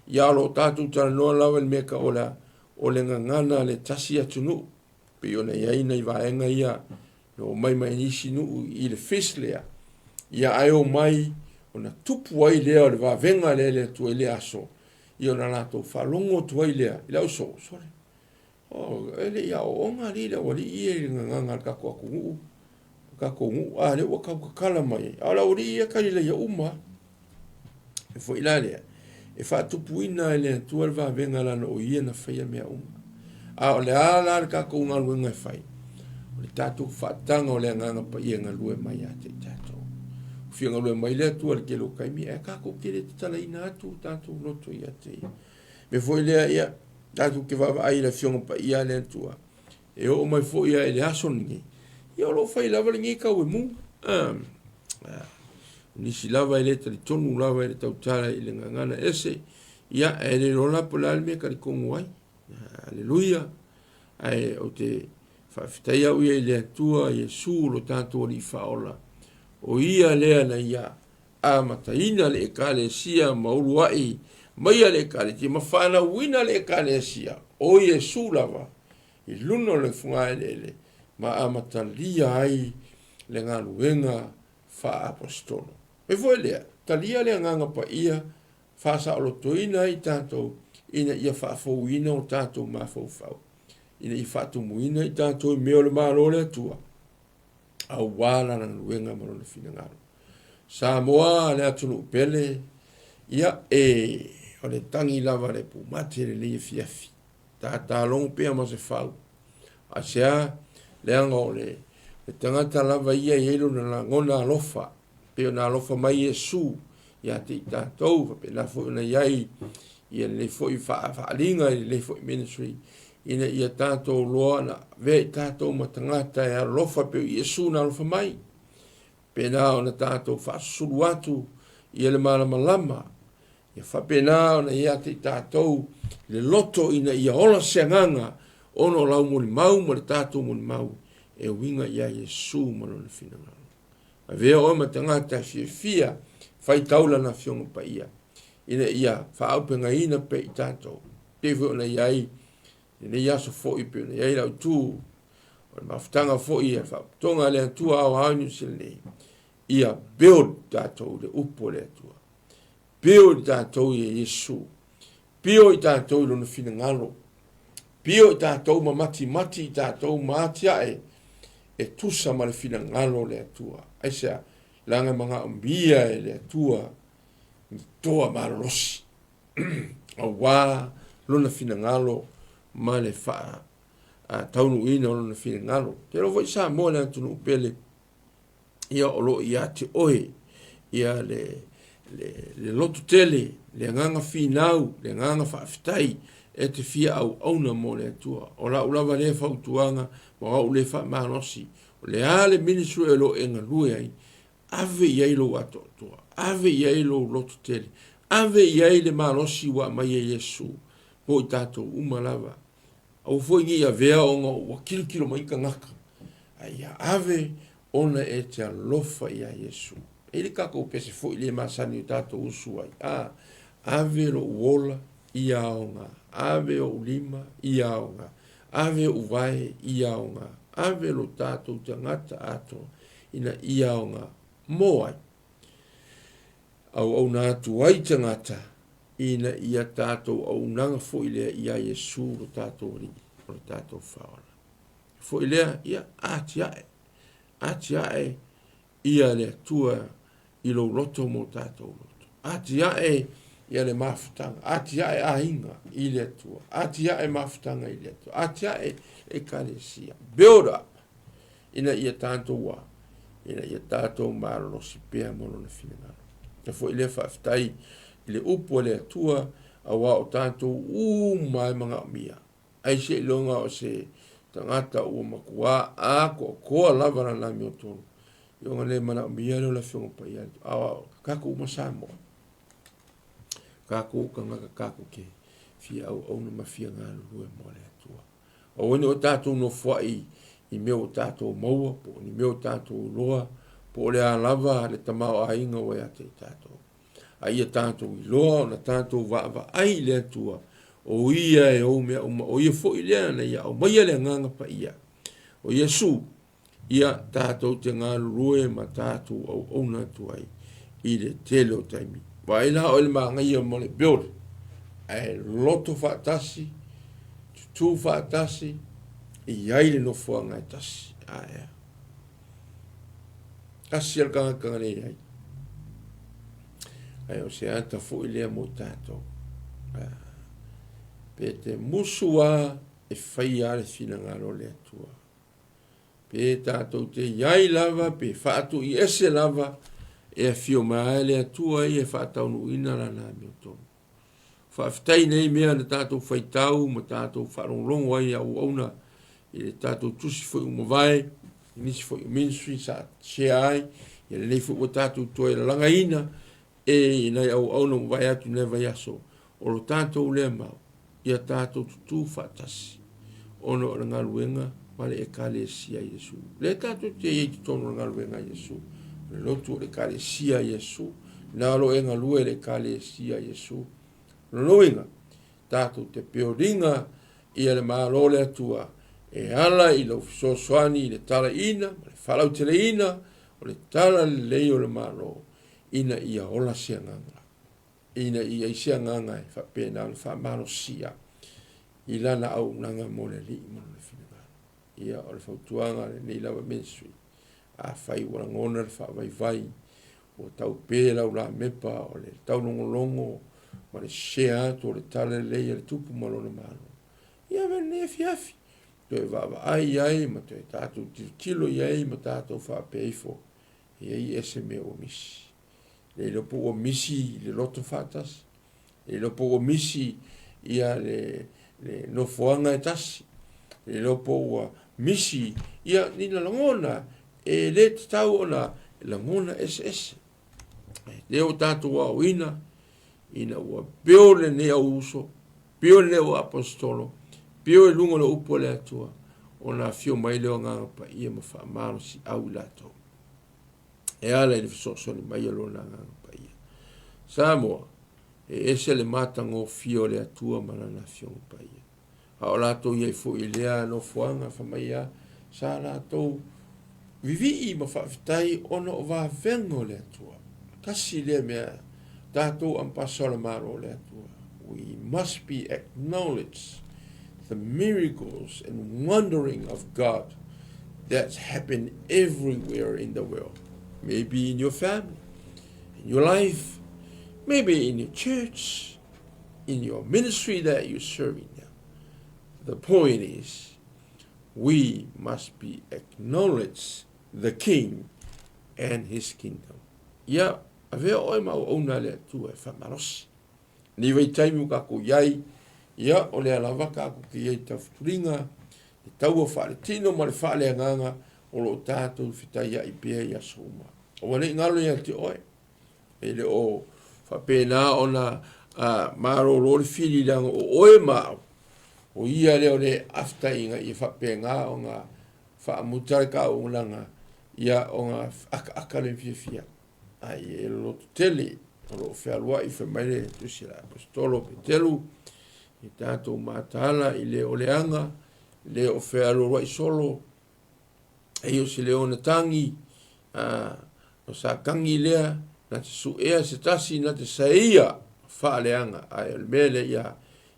ia o lo o tatou talanoa lava i le mea tau o le a, o le gagana a le tasi atunuu, pei ona i ai nai vaega ia na omai mai nisi nuu i le fish lea, ia ae omai ona tupu ai lea o le vavega lea e le Atua i lea aso, ia ona latou faalogo atu ai lea i le ausoo, sole, Oh, e le i aooga alii le aualii ia i le gagana a le tatou atunuu, le tatou nuu, a lea ua tau tatala mai ai. A o le aualii ia talilaia uma lava. E foi la lea, e faatupuina e le Atua le vavega leaga o Ia na faia mea uma. A o le a la le tatou galuega e fai? O le tatou faataga o le Agaga Paia e galue mai ia te i tatou. Ua fia galue mai le Atua i le tele o taimi, ae tatou te le tatalaina atu o tatou loto ia te Ia. Mea foi lea, ia, tatou te vaavaai i le Afioga Paia a le Atua, e oo mai foi lava i le aso lenei, ia o lo o fai lava lenei tauemuga. Ah, ah, nisi lava e le talitonu lava i le tautala i le gagana ese, ia, e le iloa la po o le a le mea e talitonu ai. Aleluia. Ae ou te faafetai au ia i le Atua, Iesu lo tatou Alii Faaola, o ia lea na ia amataina le Ekalesia ma uluai maia le Ekalesia ma fanauina le Ekalesia o Iesu lava i luna o le fogaeleele ma amatalia ai le galuega faaapostolo. E foi lea, talia le Agaga Paia faasaolotoina ai tatou ina ia faafouina o tatou mafaufau, ina ia faatumuina i tatou i mea o le Malo o le Atua, aua lana galuega ma lona finagalo. Samoa le atunuu pele, ia e, o le tagi lava le pumate lenei afiafi. Tatalogo pea ma se fau. Aisea, leaga o le, le tagata lava ia e i ai lona lagona alofa, pei ona alofa mai Iesu ia te i tatou, faapena foi ona i ai ia lenei foi faaaliga i lenei foi ministry, ina ia tatou loa na avea i tatou ma tagata e alofa pei o Iesu na alofa mai. Pena ona tatou faasusulu atu ia le malamalama, ia faapena ona ia te i tatou le loto ina ia ola se agaga ona o lau molimau ma le tatou molimau e uiga ia Iesu ma lona finagalo. Avea oe ma tagata e fiafia faitau lana Afioga Paia, ina ia faaaupegaina pea i tatou, pei foi ona i ai lenei aso foi pei ona i ai lau tu o le mafutaga foi a le Faapotopotoga a le Atua Aoao i Niu Sila nei, ia build tatou i le upu a le Atua. Build tatou ia Iesu. Build tatou i lona finagalo. Pio i tatou ma matimati i tatou ma atiae e tusa ma le finagalo o le Atua. Aisea? Leaga e manaomia e le Atua ni toa malolosi aua lona finagalo ma le faataunuuina o lona finagalo. Ou te iloa foi Samoa le atunuu pele, ia o lo o ia te oe ia le loto tele, le agaga finau, le agaga faafetai e te fia auauna mo le Atua. O lau lava lea fautuaga ma o au lea faamalosi, o le a le ministry o lo o e galue ai, ave i ai lou atoatoa, ave i ai lou loto tele, ave i ai le malosi ua aumai e Iesu mo i tatou uma lava. Aua foi ne i avea ona ua tilotilo mai tagata, a ia ave ona e te alofa iā Iesu. E i ai le tatou pese foi lea e masani o tatou usu ai, a, ave lou ola ia aoga, ave ou lima ia aoga, ave ou vae ia aoga, ave lo tatou tagata atoa ina ia aoga mo ai? Auauna atu ai tagata ina ia tatou auaunaga foi lea iā Iesu lo tatou Alii ma lo tatou Faaola. Foi lea, ia, atiae, atiae ia le Atua i lou loto mo tatou loto. Atiae ia le mafutaga, atiae aiga i le Atua, atiae mafutaga i le Atua, atiae ekalesia. Build up ina ia tatou a, ina ia tatou malolosi pea mo lona finagalo. Ia foi lea faafetai i le upu a le Atua, aua o tatou uma e manaomia. Ai seiloga o se tagata ua matua atoatoa lava lana amiotonu, ia ona le manaomia lea o le Afioga Paia a le Atua. A o tatou uma Samoa, tatou tagata tatou te fia auauna ma fia galulue mo le Atua. Aua ne i o tatou nofoai i mea ua tatou maua, po o ni mea ua tatou iloa, po o le a lava le tamaoaiga ua ia te i tatou. A ia tatou iloa ona tatou vaavaai i le Atua, o Ia e ou mea uma, o Ia foi lea na ia aumaia le Agaga Paia o Iesu, ia tatou te galulue ma tatou auauna atu ai i le tele o taimi. Vaai la oe le manaia ma le build, ae loto faatasi, tutū faatasi, e i ai le nofoaga e tasi. Ae a. Tasi le tagata na leai. Ae o se ata foi lea mo tatou. Pe te musu a e faia le finagalo o le Atua. Pe tatou te i ai lava, pe faatuiese lava, e afio mai ai le Atua ia e faataunuuina lana amiotonu. Faafetai nei mea na tatou faitau ma tatou faalogologo ai i auauna i le tatou tusi foi ua mavae, i nisi foi o ministry sa share ai, ia lenei foi ua tatou toe lalagaina e nai auauna ua mavae atu i lenei vaiaso, o lo tatou lea mau, ia tatou tutū faatasi ona o le galuega ma le Ekalesia a Iesu. O lea tatou te i ai i totonu o le galuega a Iesu, o le lotu o le Ekalesia a Iesu, na o lo o e galue i le Ekalesia a Iesu. O lona uiga, tatou te peoliga ia le Malo o le Atua e ala i lou fesoasoani i le talaina ma le faalauteleina o le tala lelei o le Malo ina ia ola se agaga. Ina ia i ai se agaga e faapena ona faamalosia i lana auaunaga mo le Alii ma lona finagalo. Ia, o le fautuaga a lenei lava ministry, afai ua lagona le faavaivai, ua taupe lau lamepa o le taulogologo ma le share atu o le tala lelei a le Tupu ma lona Malo, ia avea lenei afiafi, toe vaavaai i ai ma toe tatou tilotilo i ai ma tatou faapea ifo, e i ai ea se mea ua misi. Le iloa po ua misi le loto faatasi, le iloa po ua misi ia le nofoaga e tasi, le iloa po ua misi ia ni lagona e le tatau ona lagona eseese. Lea ua tatou aoaoina ina ua build lenei au uso, build lenei au aposetolo, build i luga o le upu a le Atua, ona afio mai lea o Agaga Paia ma faamalosiau i latou. E ala i le fesoasoani mai a Lona Agaga Paia. Samoa, e ese le matagofie o le Atua ma Lana Afioga Paia. A o latou i ai foi i lea nofoaga, fai mai a, sa latou vivii ma faafetai ona o vavega o le Atua. Tasi lea mea, tatou ampasa o le Malo o le Atua. We must be acknowledged. the miracles and wondering of God that's happened everywhere in the world. Maybe in your family, in your life, maybe in your church, in your ministry that you're serving now. The point is, we must be acknowledge the King and his kingdom. Ia, avea oe ma auauna a le Atua e faamalosi. Nei vaitaimi ua kākou i ai, ia, o lea lava kākou ke i ai i taufetuliga, le taua faaletino ma le faaleagaga o lo o tātou fetaiaʻi pea i aso uma. Aua ne i galo ia te oe, e le o faapena ona malōlō le fili leaga o oe ma au, o ia lea o le aftaiga ia faapena ona faamuta le kaoulaga, ia ona akaaka le fiafia. Ai e loto tele o loo fealuai fai mai le tusi a le Aposetolo o Petelu i tatou mataala i le o leaga le o fealualuai solo e o se leo na tagi a o sa tagi lea na te suea se tasi na te saia faaleaga ae o le mea lea ia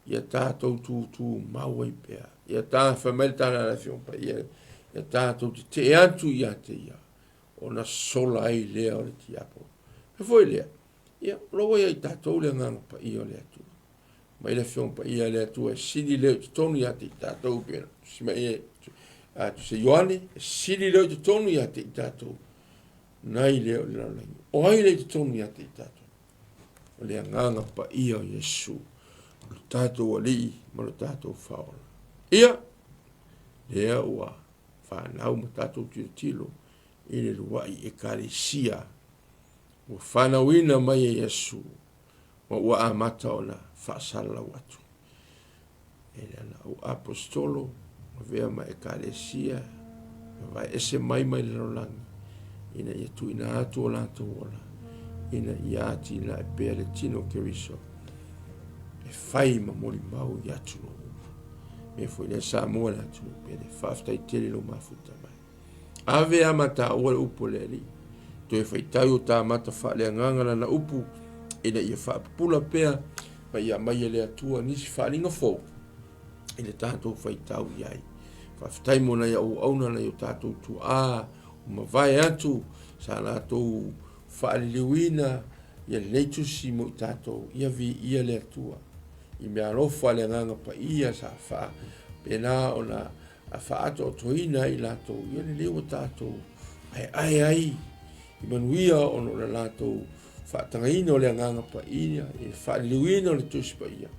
ia tatou tūtū mau ai pea ia ta fai mai le tala a le Afioga Paia ia tatou tetee atu ia te ia ona sola ai lea o le tiapolo. Pea foi lea, ia, o lo ua ia i tatou le agaga paia o le Atua. Mai le afioga paia le Atua e sili leo i totonu ia te i tatou, pe tusi mai e, a tusi Ioane, e sili leo i totonu ia te i tatou, nai lea o le lalolagi. O ai lea i totonu ia te i tatou? O le agaga paia o Iesu, o le tatou Alii ma le tatou Faaola. Ia, lea ua fanau ma tatou tilotilo i le luaʻi Ekalesia ua fanauina mai e Iesu ma ua amata ona faasalalau atu e lana au aposetolo avea ma Ekalesia e vaeese mai mai le lalolagi ina ia tuuina atu o latou ola ina ia atinae pea le tino o Keriso e fai ma molimau i atunuu uma. Mea foi lea Samoa le atunuu pele. Faafetai tele lou mafuta mai. Ave a ma taua le upu a le Alii. Toe faitau o ta mata faaleagaga lana upu ina ia faapupula pea ma ia aumai e le Atua nisi faaaliga fou i le tatou faitau i ai. Faafetai mo nai auauna nai o tatou tuaa ua mavae atu sa latou faaliliuina ia lenei tusi mo i tatou, ia viia le Atua i meaalofa a le Agaga Paia sa faapena ona faaatoatoina ai i latou, ia lelei ua tatou aeae ai i manuia ona o le latou faatagaina o le Agaga Paia, i le faaliliuina o le Tusi Paia,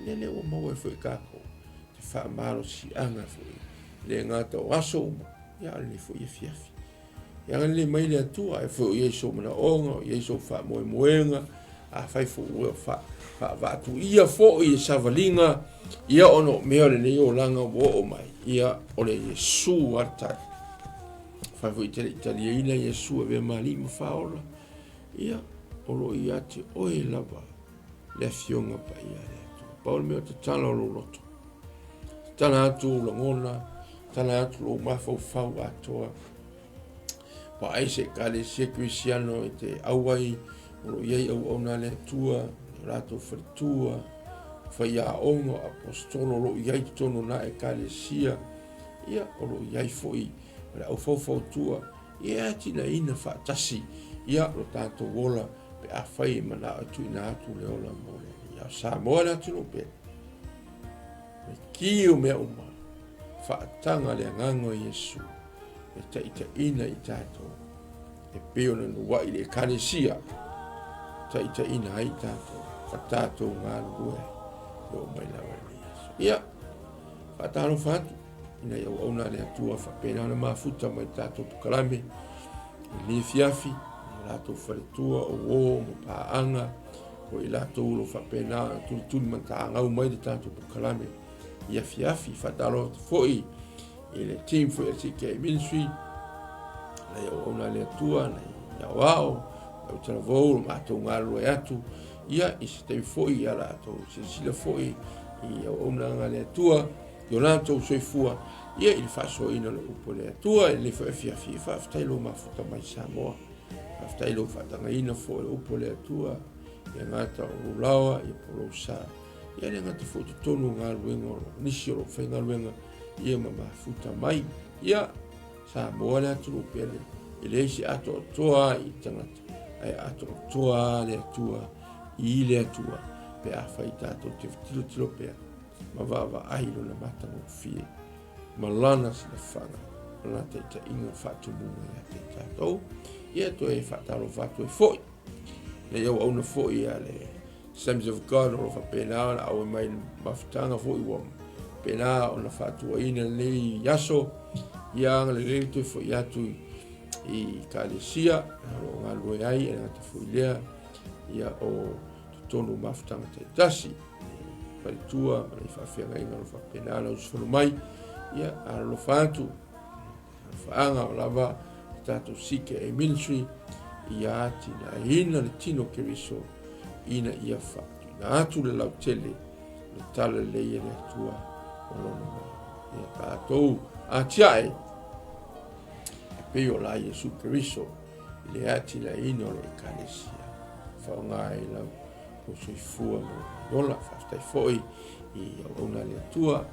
ia lea ua maua ai foi e tatou te faamalosiaga foi, le gata o aso uma, ia a o lenei foi afiafi. Ia agalelei mai le Atua, e foi o i ai sou manaoga, o i ai sou faamoemoega, afai foi ua faavaatuia foi i savaliga, ia ona o mea o lenei olaga ua oo mai, ia o le Iesu a le tali. Afai foi e te le i taliaina Iesu e avea ma Alii ma Faaola, ia o lo o ia te oe lava le Afioga Paia a le Atua. Pau le mea o tatala o lou loto, tatala atu ou lagona, tatala atu lou mafaufau atoa. Vaai se Ekalesia Kerisiano e te auai, o lo o i ai auauna a le Atua, o latou faletua, faiaoga, o aposetolo o lo o i ai i totonu o na Ekalesia, ia, o lo o i ai foi o le aufaufautua, ia e atinaeina faatasi, ia, lo tatou ola, pe afai e manao e tuuina atu le ola mo le Alii. A o Samoa le atunuu pele, le ki o mea uma, faataga le agaga o Iesu e taitaiina i tatou e pei ona nuai le Ekalesia taitaiina ai tatou ma tatou galulue e oo mai lava i lenei aso. Ia, faatalofa atu i nai auauna a le Atua faapena ona mafuta mai le tatou polokalame i lenei afiafi, i o latou faletua, o uo ma paaga, o i latou o lo o faapena ona tulituli matagau mai le tatou polokalame i afiafi. Faatalofa atu foi i le team foi a le CKA Ministry, nai auauna a le Atua, nai aoao, nai talavou, lo matou galulue atu, ia, i se taimi foi ia latou silasila foi i auaunaga a le Atua, i o latou soifua, ia, i le faasoaina o le upu a le Atua, i lenei foi afiafi, faafetai lou mafuta mai Samoa. Faafetai lou faatagaina foi o le upu a le Atua, e gata o lou laoa, ia po o lou sa. Ia le gata foi i totonu o galuega o nisi o lo o faigaluega ia ma mafuta mai. Ia, Samoa le atunuu pele, e leai se atoatoa i tagata, ae atoatoa le Atua i le Atua pe afai tatou te tilotilo pea ma vaavaai lona matagofie ma lana silafaga ma lana taitaiga faatumuga ia te tatou. Ia toe faatalofa atu ai foi nei auauna foi a le Assemblies of God o lo o faapena ona auai mai le mafutaga foi ua faapena ona faatuaina lenei aso. Ia agalelei le toe foi atu i Ekalesia o lo o galulue ai, e gata foi lea ia o totonu o mafutaga taitasi faletua ma le faafeagaiga o lo o faapena ona usufono mai. Ia alolofa atu Faaga o lava le tatou CKA Ministry ia atinaeina le tino o Keriso ina ia faatuina atu le lautele le tala lelei a le Atua o lona malo. Ia tatou atiae e pei o la Iesu Keriso i le atinaeina o le Ekalesia. Faaaoga ai lau soifua ma lou ola. Faafetai foi i auauna a le Atua,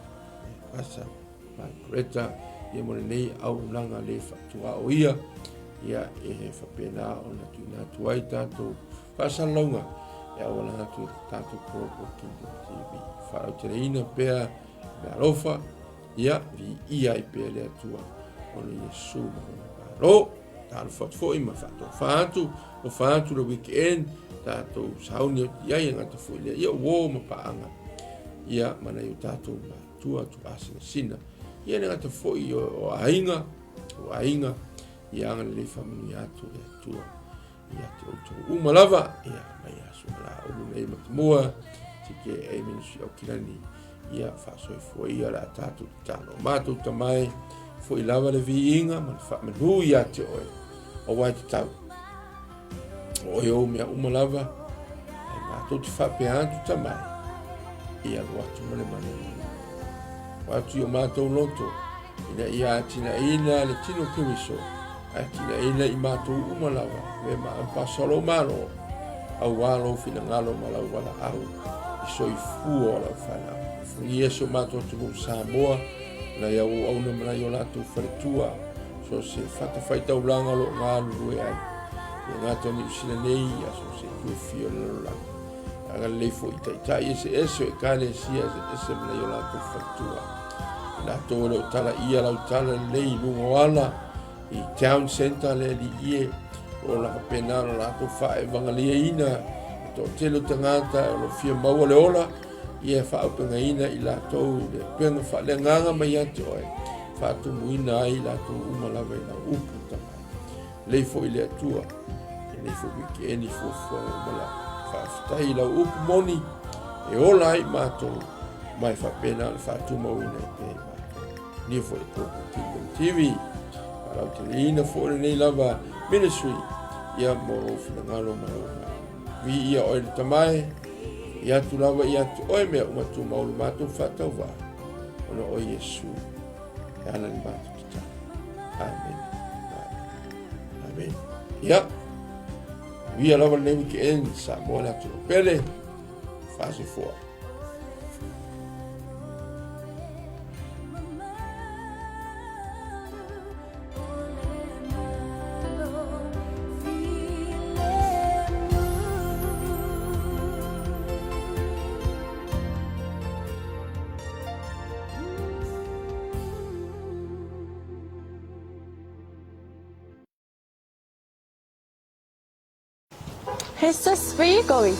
Pasa Margareta, ia mo lenei auaunaga le faatuao ia, ia e faapena ona tuuina atu ai tatou faasalalauga e auala atu i le tatou Global Kingdom TV. Faalauteleina pea le alofa, ia viia ai pea le Atua ona Iesu ma lona Malo. Talofa atu foi ma faatofa atu, ofa atu le weekend, tatou sauni atu i ai e gata foi lea, ia uo ma paaga, ia ma nai o tatou tua atu asinasina. Ia le gata foi o aiga, o aiga, ia agalelei faamanuia atu le Atua ia te outou uma lava, ia mai aso la ulu nei matamua, CKA Ministry Aukilani, ia faasoifua ia le a tatou tatalo. Matou tamae, foi lava le viiga ma le faamanu ia te oe, aua e tatau. O oe ou mea uma lava, e matou te faapea atu tamae, ia alu atu ma le manuia. O atu i o matou loto, ina ia atinaeina le tino Keriso, atinaeina i matou uma lava, me ma ampasa o lou malo, auā lou finagalo ma lau valaau i soifua o lau fanau. Alofagia si o matou atunuu Samoa, nai au auauna ma nai o latou faletua, so o se fatafaitaulaga o lo o galulue ai. E gata o Niu Sila nei, a so o se itu e fia o le lalolagi. Agalelei foi i taitai eseese o ekalesia eseese ma nai o latou faletua. I latou e le o talaia lau tala lelei i luga o ala, i town centre le alii e, o la faapena ona latou faaevagaliaina le toatele o tagata o lo o fia maua le ola, ia faaaupegaina i latou le upega faaleagaga mai ia te oe, faatumuina ai i latou uma lava i lau upu tamae. Lei foi le Atua, e lei foi wikeeni fuafuaga uma lava. Faafetai i lau upu moni, e ola ai matou, ma e faapena ona faatumauina ai pea i matou. Nia foi le Global Kingdom TV, faalauteleina foi lenei lava ministry, ia mo lou finagalo ma lou malo. Viia oe le Tamae, i atu lava ia te oe mea uma tumau le matou faatauvaa, ona o Iesu e ala le matou tatalo. Amene. Amene. Ia, via lava lenei weekend, Samoa le atunuu pele, faasoifua. Hey sis, where you going?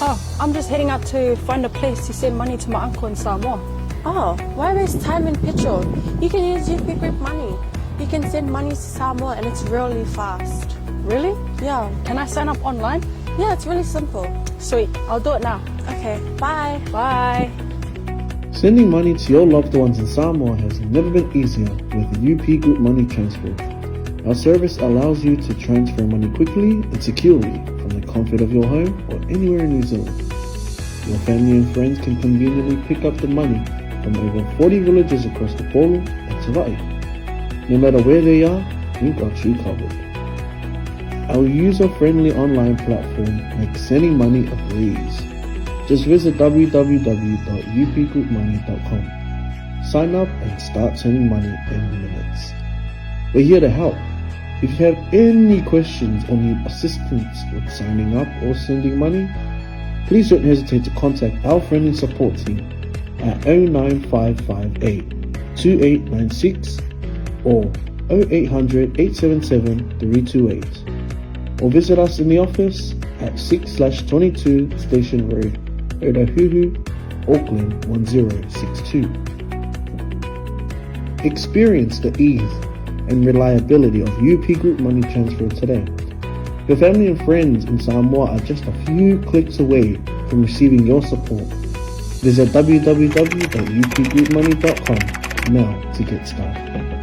Oh, I'm just heading out to find a place to send money to my uncle in Samoa. Oh, why waste time and petrol? You can use UP Group Money. You can send money to Samoa and it's really fast. Really? Yeah. Can I sign up online? Yeah, it's really simple. Sweet, I'll do it now. Okay, bye. Bye. Sending money to your loved ones in Samoa has never been easier with the UP Group Money Transfer. Our service allows you to transfer money quickly and securely from the comfort of your home or anywhere in New Zealand. Your family and friends can conveniently pick up the money from over 40 villages across the Upolu and Savai'i. No matter where they are, we've got you covered. Our user-friendly online platform makes sending money a breeze. Just visit www.upgroupmoney.com. Sign up and start sending money in minutes. We're here to help. If you have any questions or need assistance with signing up or sending money, please don't hesitate to contact our friendly support team at 09558 2896 or 0800 877 328 or visit us in the office at 6/22 Station Road, Otahuhu, Auckland 1062. Experience the ease and reliability of UP Group Money Transfer today. Your family and friends in Samoa are just a few clicks away from receiving your support. Visit www.upgroupmoney.com now to get started.